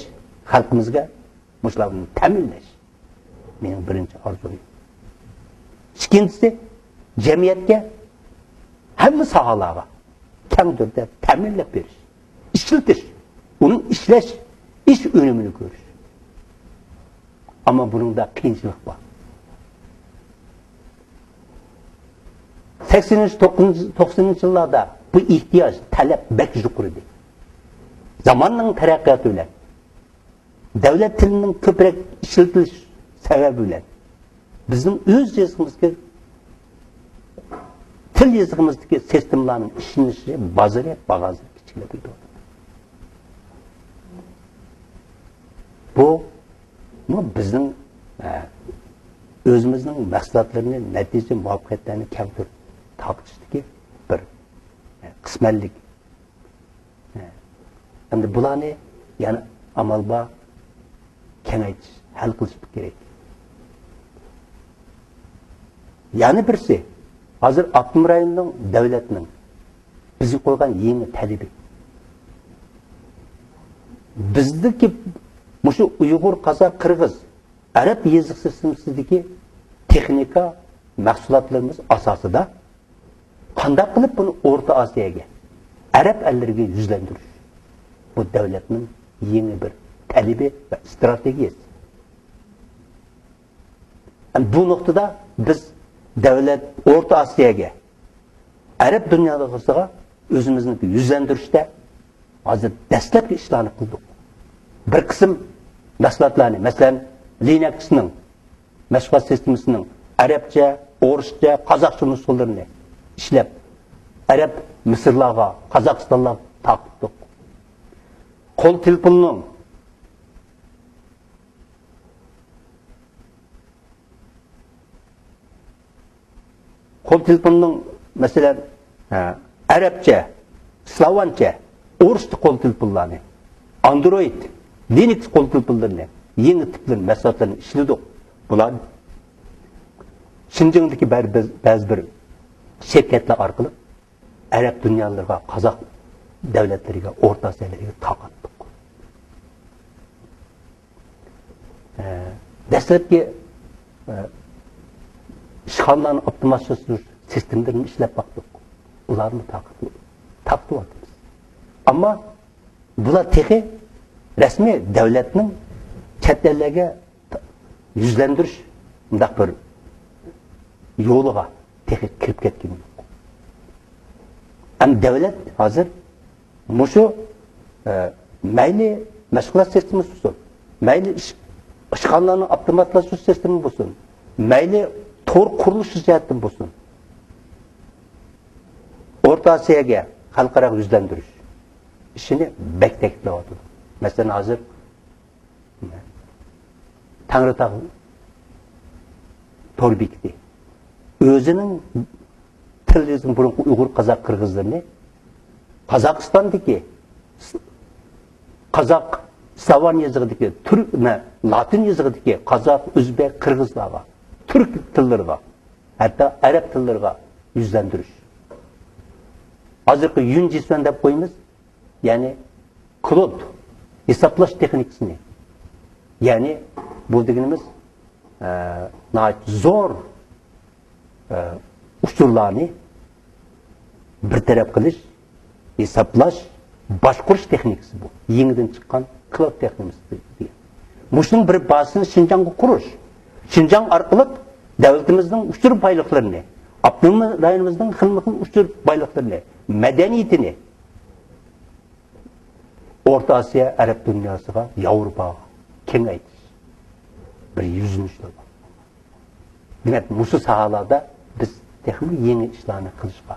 خەلقىمىزگە مۇشۇلار بىلەن تەمىنلەش مېنىڭ بىرىنچى ئارزۇيۇم. ئىككىنچىسى، جەمئىيەتكە، ھەممە ساھەلەرگە كەڭ تۈردە تەمىنلەپ بېرىش، ئىشلىتىش، ئۇنىڭ ئىشلەش، ئىش ئۈنۈمىنى كۆرۈش. ئەمما بۇنىڭدا قىيىنچىلىق بار. سەكسىنىنچى، توقسىنىنچى يىللاردا بۇ ئېھتىياج، تەلەپ بەك يۇقىرى ئىدى. زاماننىڭ تەرەققىياتى بىلەن، دۆلەت تىلىنىڭ كۆپرەك ئىشلىتىلىش سەۋەبى بىلەن بىزنىڭ ئۆز يېزىقىمىزدىكى، تىل يېزىقىمىزدىكى سىستېمىلارنىڭ ئىشلىنىشى، بازىرى، باھاسى كىچىكلەپ كېتىۋاتىدۇ. بۇمۇ بىزنىڭ، ئە، ئۆزىمىزنىڭ مەھسۇلاتلىرىنى، نەتىجە، مۇۋەپپەقىيەتلەرنى كەڭ تۈردە تارقىتىشتىكى بىر، ئە، قىسمەنلىك. ئەمدى بۇلارنى يەنە ئامال بار كېڭەيتىش، ھەل قىلىش كېرەك. يەنە بىرسى، ھازىر ئاپتونوم رايوننىڭ، دۆلەتنىڭ بىزگە قويغان يېڭى تەلىپى. بىزدىكى مۇشۇ ئۇيغۇر، قازاق، قىرغىز، ئەرەب يېزىق سىستېمىسىدىكى تېخنىكا مەھسۇلاتلىرىمىز ئاساسىدا قانداق قىلىپ بۇنى ئورتا ئاسىياگە، ئەرەب ئەللىرىگە يۈزلەندۈرۈش؟ بۇ دۆلەتنىڭ يېڭى بىر تەلىپى ۋە ئىستراتېگىيەسى. بۇ نۇقتىدا بىز دۆلەت ئورتا ئاسىياگە، ئەرەب دۇنياسىغا ئۆزىمىزنى يۈزلەندۈرۈشتە ھازىر دەسلەپكى ئىشلارنى قىلدۇق. بىر قىسىم مەھسۇلاتلارنى، مەسىلەن، لىنەكسنىڭ مەشغۇلات سىستېمىسىنىڭ ئەرەبچە، ئورۇسچە، قازاقچە نۇسخىلىرىنى ئىشلەپ، ئەرەب مىسىرلارغا، قازاقىستانلارغا تارقىتتۇق. قول تېلېفوننىڭ قول تېلېفوننىڭ، مەسىلەن، ھە، ئەرەبچە، سلاۋانچە، ئورۇسچە قول تېلېفونلارنى، ئاندرويد، لىنۇكس قول تېلېفونلىرىنى، يېڭى تىپلىرىنى، مەھسۇلاتلىرىنى ئىشلىدۇق. بۇلار شىنجاڭدىكى بەر-، بەز-، بەزى بىر شىركەتلەر ئارقىلىق ئەرەب دۇنيالىرىغا، قازاق دۆلەتلىرىگە، ئورتا ئاسىيالارغا تارقاتتۇق. ئە، دەسلەپكى، ئە، ئىشخانىلارنى ئاپتوماتلاشتۇرۇش سىستېمىلىرىنى ئىشلەپ باقتۇق. ئۇلارنى تارقىتىۋاتىمىز. ئەمما بۇلار تېخى رەسمىي دۆلەتنىڭ چەت ئەللەرگە يۈزلەندۈرۈش مۇنداق بىر يولىغا تېخى كىرىپ كەتكىنى يوق. ئەمدى دۆلەت ھازىر مۇشۇ، ئە، مەيلى مەشغۇلات سىستېمىسى بولسۇن، مەيلى ئىش-، ئىشخانىلارنى ئاپتوماتلاشتۇرۇش سىستېمىسى بولسۇن، مەيلى تور قۇرۇلۇشى جەھەتتىن بولسۇن، ئورتا ئاسىياگە خەلقئاراغا يۈزلەندۈرۈش ئىشىنى بەك تەكىتلەۋاتىدۇ. مەسىلەن، ھازىر تەڭرىتاغ تور بېكىتى ئۆزىنىڭ تىل يېزىقىنى، بۇرۇنقى ئۇيغۇر، قازاق، قىرغىزلىرىنى قازاقىستاندىكى قازاق، سلاۋان يېزىقىدىكى تۈرك، نە، لاتىن يېزىقىدىكى قازاق، ئۆزبېك، قىرغىزلارغا، تۈرك تىللىرىغا، ھەتتا ئەرەب تىللىرىغا يۈزلەندۈرۈش. ھازىرقى يۈنجىسۈەن دەپ قويىمىز. يەنى كلود ھېسابلاش تېخنىكىسىنى، يەنى بۇ دېگىنىمىز، ئە، ناھايىتى زور، ئە، ئۇچۇرلارنى بىر تەرەپ قىلىش، ھېسابلاش، باشقۇرۇش تېخنىكىسى بۇ. يېڭىدىن چىققان كلود تېخنىكىسى دېگەن. مۇشۇنىڭ بىر بازىسىنى شىنجاڭغا قۇرۇش. شىنجاڭ ئارقىلىق دۆلىتىمىزنىڭ ئۇچۇر بايلىقلىرىنى، ئاپتونوم رايونىمىزنىڭ خىلمۇ خىل ئۇچۇر بايلىقلىرىنى، مەدەنىيىتىنى، ئورتا ئاسىيا، ئەرەب دۇنياسىغا، ياۋروپاغا كېڭەيتىش بىر يۈزلىنىشتۇر. دېمەك، مۇشۇ ساھەلەردە بىز تېخىمۇ يېڭى ئىشلارنى قىلىشقا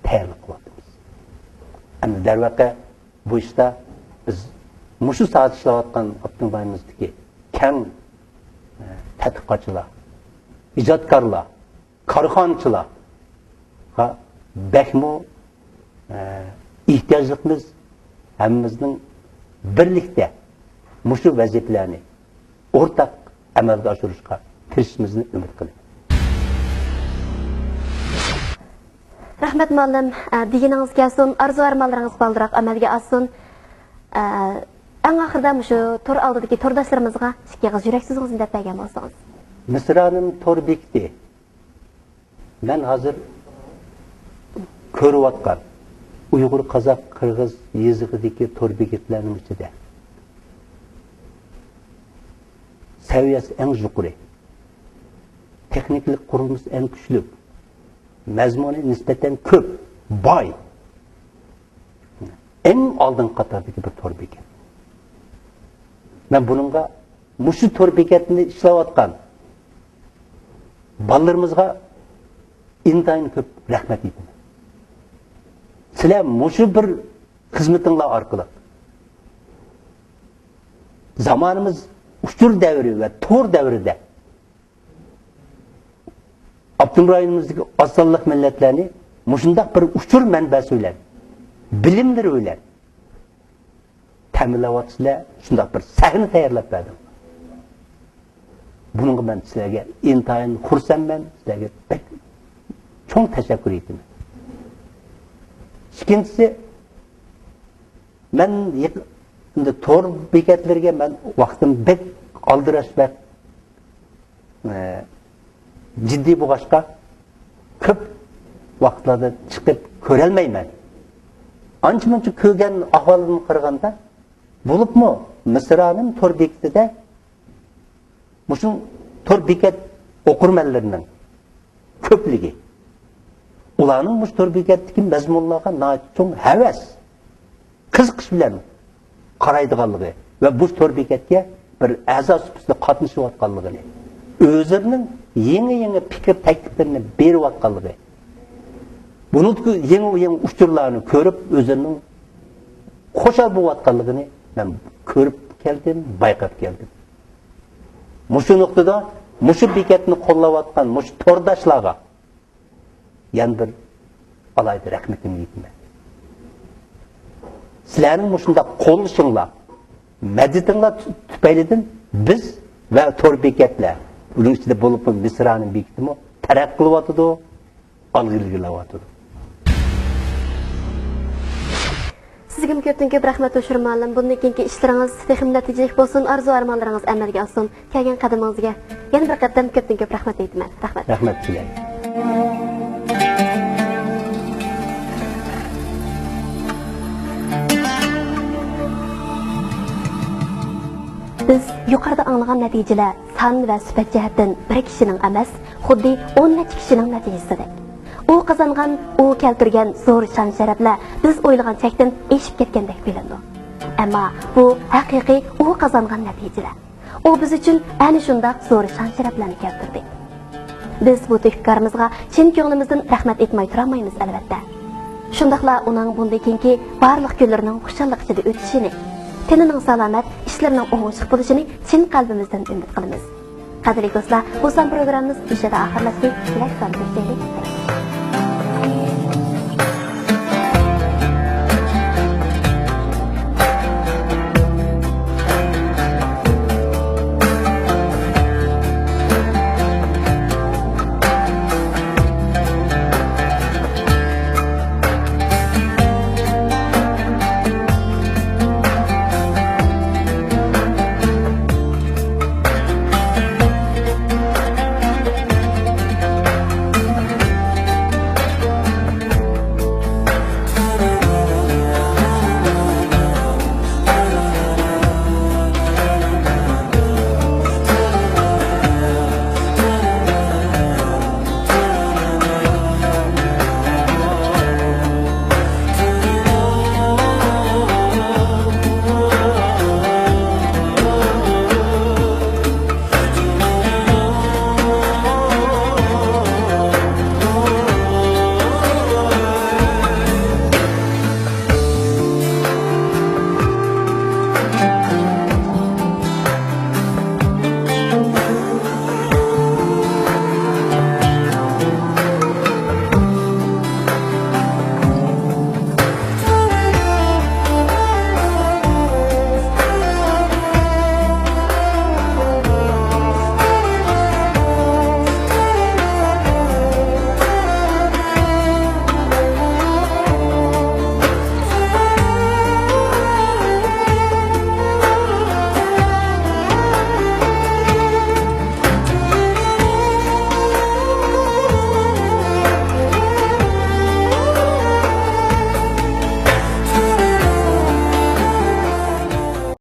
تەييارلىق قىلىۋاتىمىز. ئەمدى دەرۋەقە، بۇ ئىشتا بىز مۇشۇ ساھەدە ئىشلەۋاتقان ئاپتونوم رايونىمىزدىكى كەڭ، ئە، تەتقىقاتچىلار، ئىجادكارلار، كارخانىچىلارغا بەكمۇ، ئە، ئېھتىياجلىقمىز. ھەممىمىزنىڭ بىرلىكتە مۇشۇ ۋەزىپىلەرنى ئورتاق ئەمەلگە ئاشۇرۇشقا تىرىشىشىمىزنى ئۈمىد قىلىمەن. رەھمەت، مۇئەللىم. ئە، دېگىنىڭىز كەلسۇن، ئارزۇ ئارمانلىرىڭىز بالدۇرراق ئەمەلگە ئاشسۇن. ئە، ئەڭ ئاخىرىدا مۇشۇ تور ئالدىدىكى تورداشلىرىمىزغا ئىككى ئېغىز يۈرەك سۆزىڭىزنى دەپ بەرگەن بولسىڭىز. مىسرانىم تور بېكىتى. مەن ھازىر كۆرۈۋاتقان ئۇيغۇر، قازاق، قىرغىز يېزىقىدىكى تور بېكەتلەرنىڭ ئىچىدە سەۋىيەسى ئەڭ يۇقىرى، تېخنىكىلىق قۇرۇلمىسى ئەڭ كۈچلۈك، مەزمۇنى نىسبەتەن كۆپ، باي، ئەڭ ئالدىنقى قاتاردىكى بىر تور بېكەت. مەن بۇنىڭغا، مۇشۇ تور بېكەتنى ئىشلەۋاتقان بالىلىرىمىزغا ئىنتايىن كۆپ رەھمەت ئېيتىمەن. سىلەر مۇشۇ بىر خىزمىتىڭلار ئارقىلىق زامانىمىز ئۇچۇر دەۋرى ۋە تور دەۋرىدە ئاپتونوم رايونىمىزدىكى ئاز سانلىق مىللەتلەرنى مۇشۇنداق بىر ئۇچۇر مەنبەسى بىلەن، بىلىملىرى بىلەن تەمىنلەۋاتىسىلەر، شۇنداق بىر سەھنە تەييارلاپ بەردىڭلار. بۇنىڭغا مەن سىلەرگە ئىنتايىن خۇرسەنمەن، سىلەرگە بەك چوڭ تەشەككۈر ئېيتىمەن. ئىككىنچىسى، مەن يېق-، ئەمدى تور بېكەتلىرىگە مەن ۋاقتىم بەك ئالدىراش، بەك، ئە، جىددىي بولغاچقا، كۆپ ۋاقىتلاردا چىقىپ كۆرەلمەيمەن. ئانچە-مۇنچە كۆرگەن ئەھۋالىمغا قارىغاندا، بولۇپمۇ مىسرانىم تور بېكىتىدە مۇشۇ تور بېكەت ئوقۇرمەنلىرىنىڭ كۆپلۈكى، ئۇلارنىڭ مۇشۇ تور بېكەتتىكى مەزمۇنلارغا ناھايىتى چوڭ ھەۋەس، قىزىقىش بىلەن قارايدىغانلىقى ۋە بۇ تور بېكەتكە بىر ئەزا سۈپىتىدە قاتنىشىۋاتقانلىقىنى، ئۆزلىرىنىڭ يېڭى-يېڭى پىكىر تەكلىپلىرىنى بېرىۋاتقانلىقى، بۇنىڭدىكى يېڭى-يېڭى ئۇچۇرلارنى كۆرۈپ، ئۆزلىرىنىڭ خۇشال بولۇۋاتقانلىقىنى مەن كۆرۈپ كەلدىم، بايقاپ كەلدىم. مۇشۇ نۇقتىدا مۇشۇ بېكەتنى قوللاۋاتقان مۇشۇ تورداشلارغا يەنە بىر ئالاھىدە رەھمىتىمنى ئېيتىمەن. سىلەرنىڭ مۇشۇنداق قوللىشىڭلار، مەدىتىڭلار تۈ-، تۈپەيلىدىن بىز ۋە تور بېكەتلەر، ئۇنىڭ ئىچىدە بولۇپمۇ مىسرانىم بېكىتىمۇ تەرەققىي قىلىۋاتىدۇ، ئالغا ئىلگىرىلەۋاتىدۇ. سىزگىمۇ كۆپتىن كۆپ رەھمەت، ھوشۇر مۇئەللىم. بۇندىن كېيىنكى ئىشلىرىڭىز تېخىمۇ نەتىجىلىك بولسۇن، ئارزۇ ئارمانلىرىڭىز ئەمەلگە ئاشسۇن. كەلگەن قەدىمىڭىزگە يەنە بىر قېتىم كۆپتىن كۆپ رەھمەت ئېيتىمەن. رەھمەت. رەھمەت سىلەرگە. بىز يۇقىرىدا ئاڭلىغان نەتىجىلەر سان ۋە سۈپەت جەھەتتىن بىر كىشىنىڭ ئەمەس، خۇددى ئون نەچچە كىشىنىڭ نەتىجىسىدەك. ئۇ قازانغان، ئۇ كەلتۈرگەن زور شان-شەرەپلەر بىز ئويلىغان چەكتىن ئېشىپ كەتكەندەك بىلىنىدۇ. ئەمما بۇ ھەقىقىي ئۇ قازانغان نەتىجىلەر. ئۇ بىز ئۈچۈن ئەنە شۇنداق زور شان-شەرەپلەرنى كەلتۈردى. بىز بۇ تۆھپىكارىمىزغا چىن كۆڭلىمىزدىن رەھمەت ئېيتماي تۇرالمايمىز، ئەلۋەتتە. شۇنداقلا ئۇنىڭ بۇندىن كېيىنكى بارلىق كۈنلىرىنىڭ خۇشاللىق ئىچىدە ئۆتۈشىنى، تېنىنىڭ سالامەت، ئىشلىرىنىڭ ئوڭۇشلۇق بولۇشىنى چىن قەلبىمىزدىن ئۈمىد قىلىمىز. قەدىرلىك دوستلار، بۇ سان پروگراممىمىز مۇشۇ يەردە ئاخىرلاشتى. كېلەر ساندا كۆرۈشەيلى.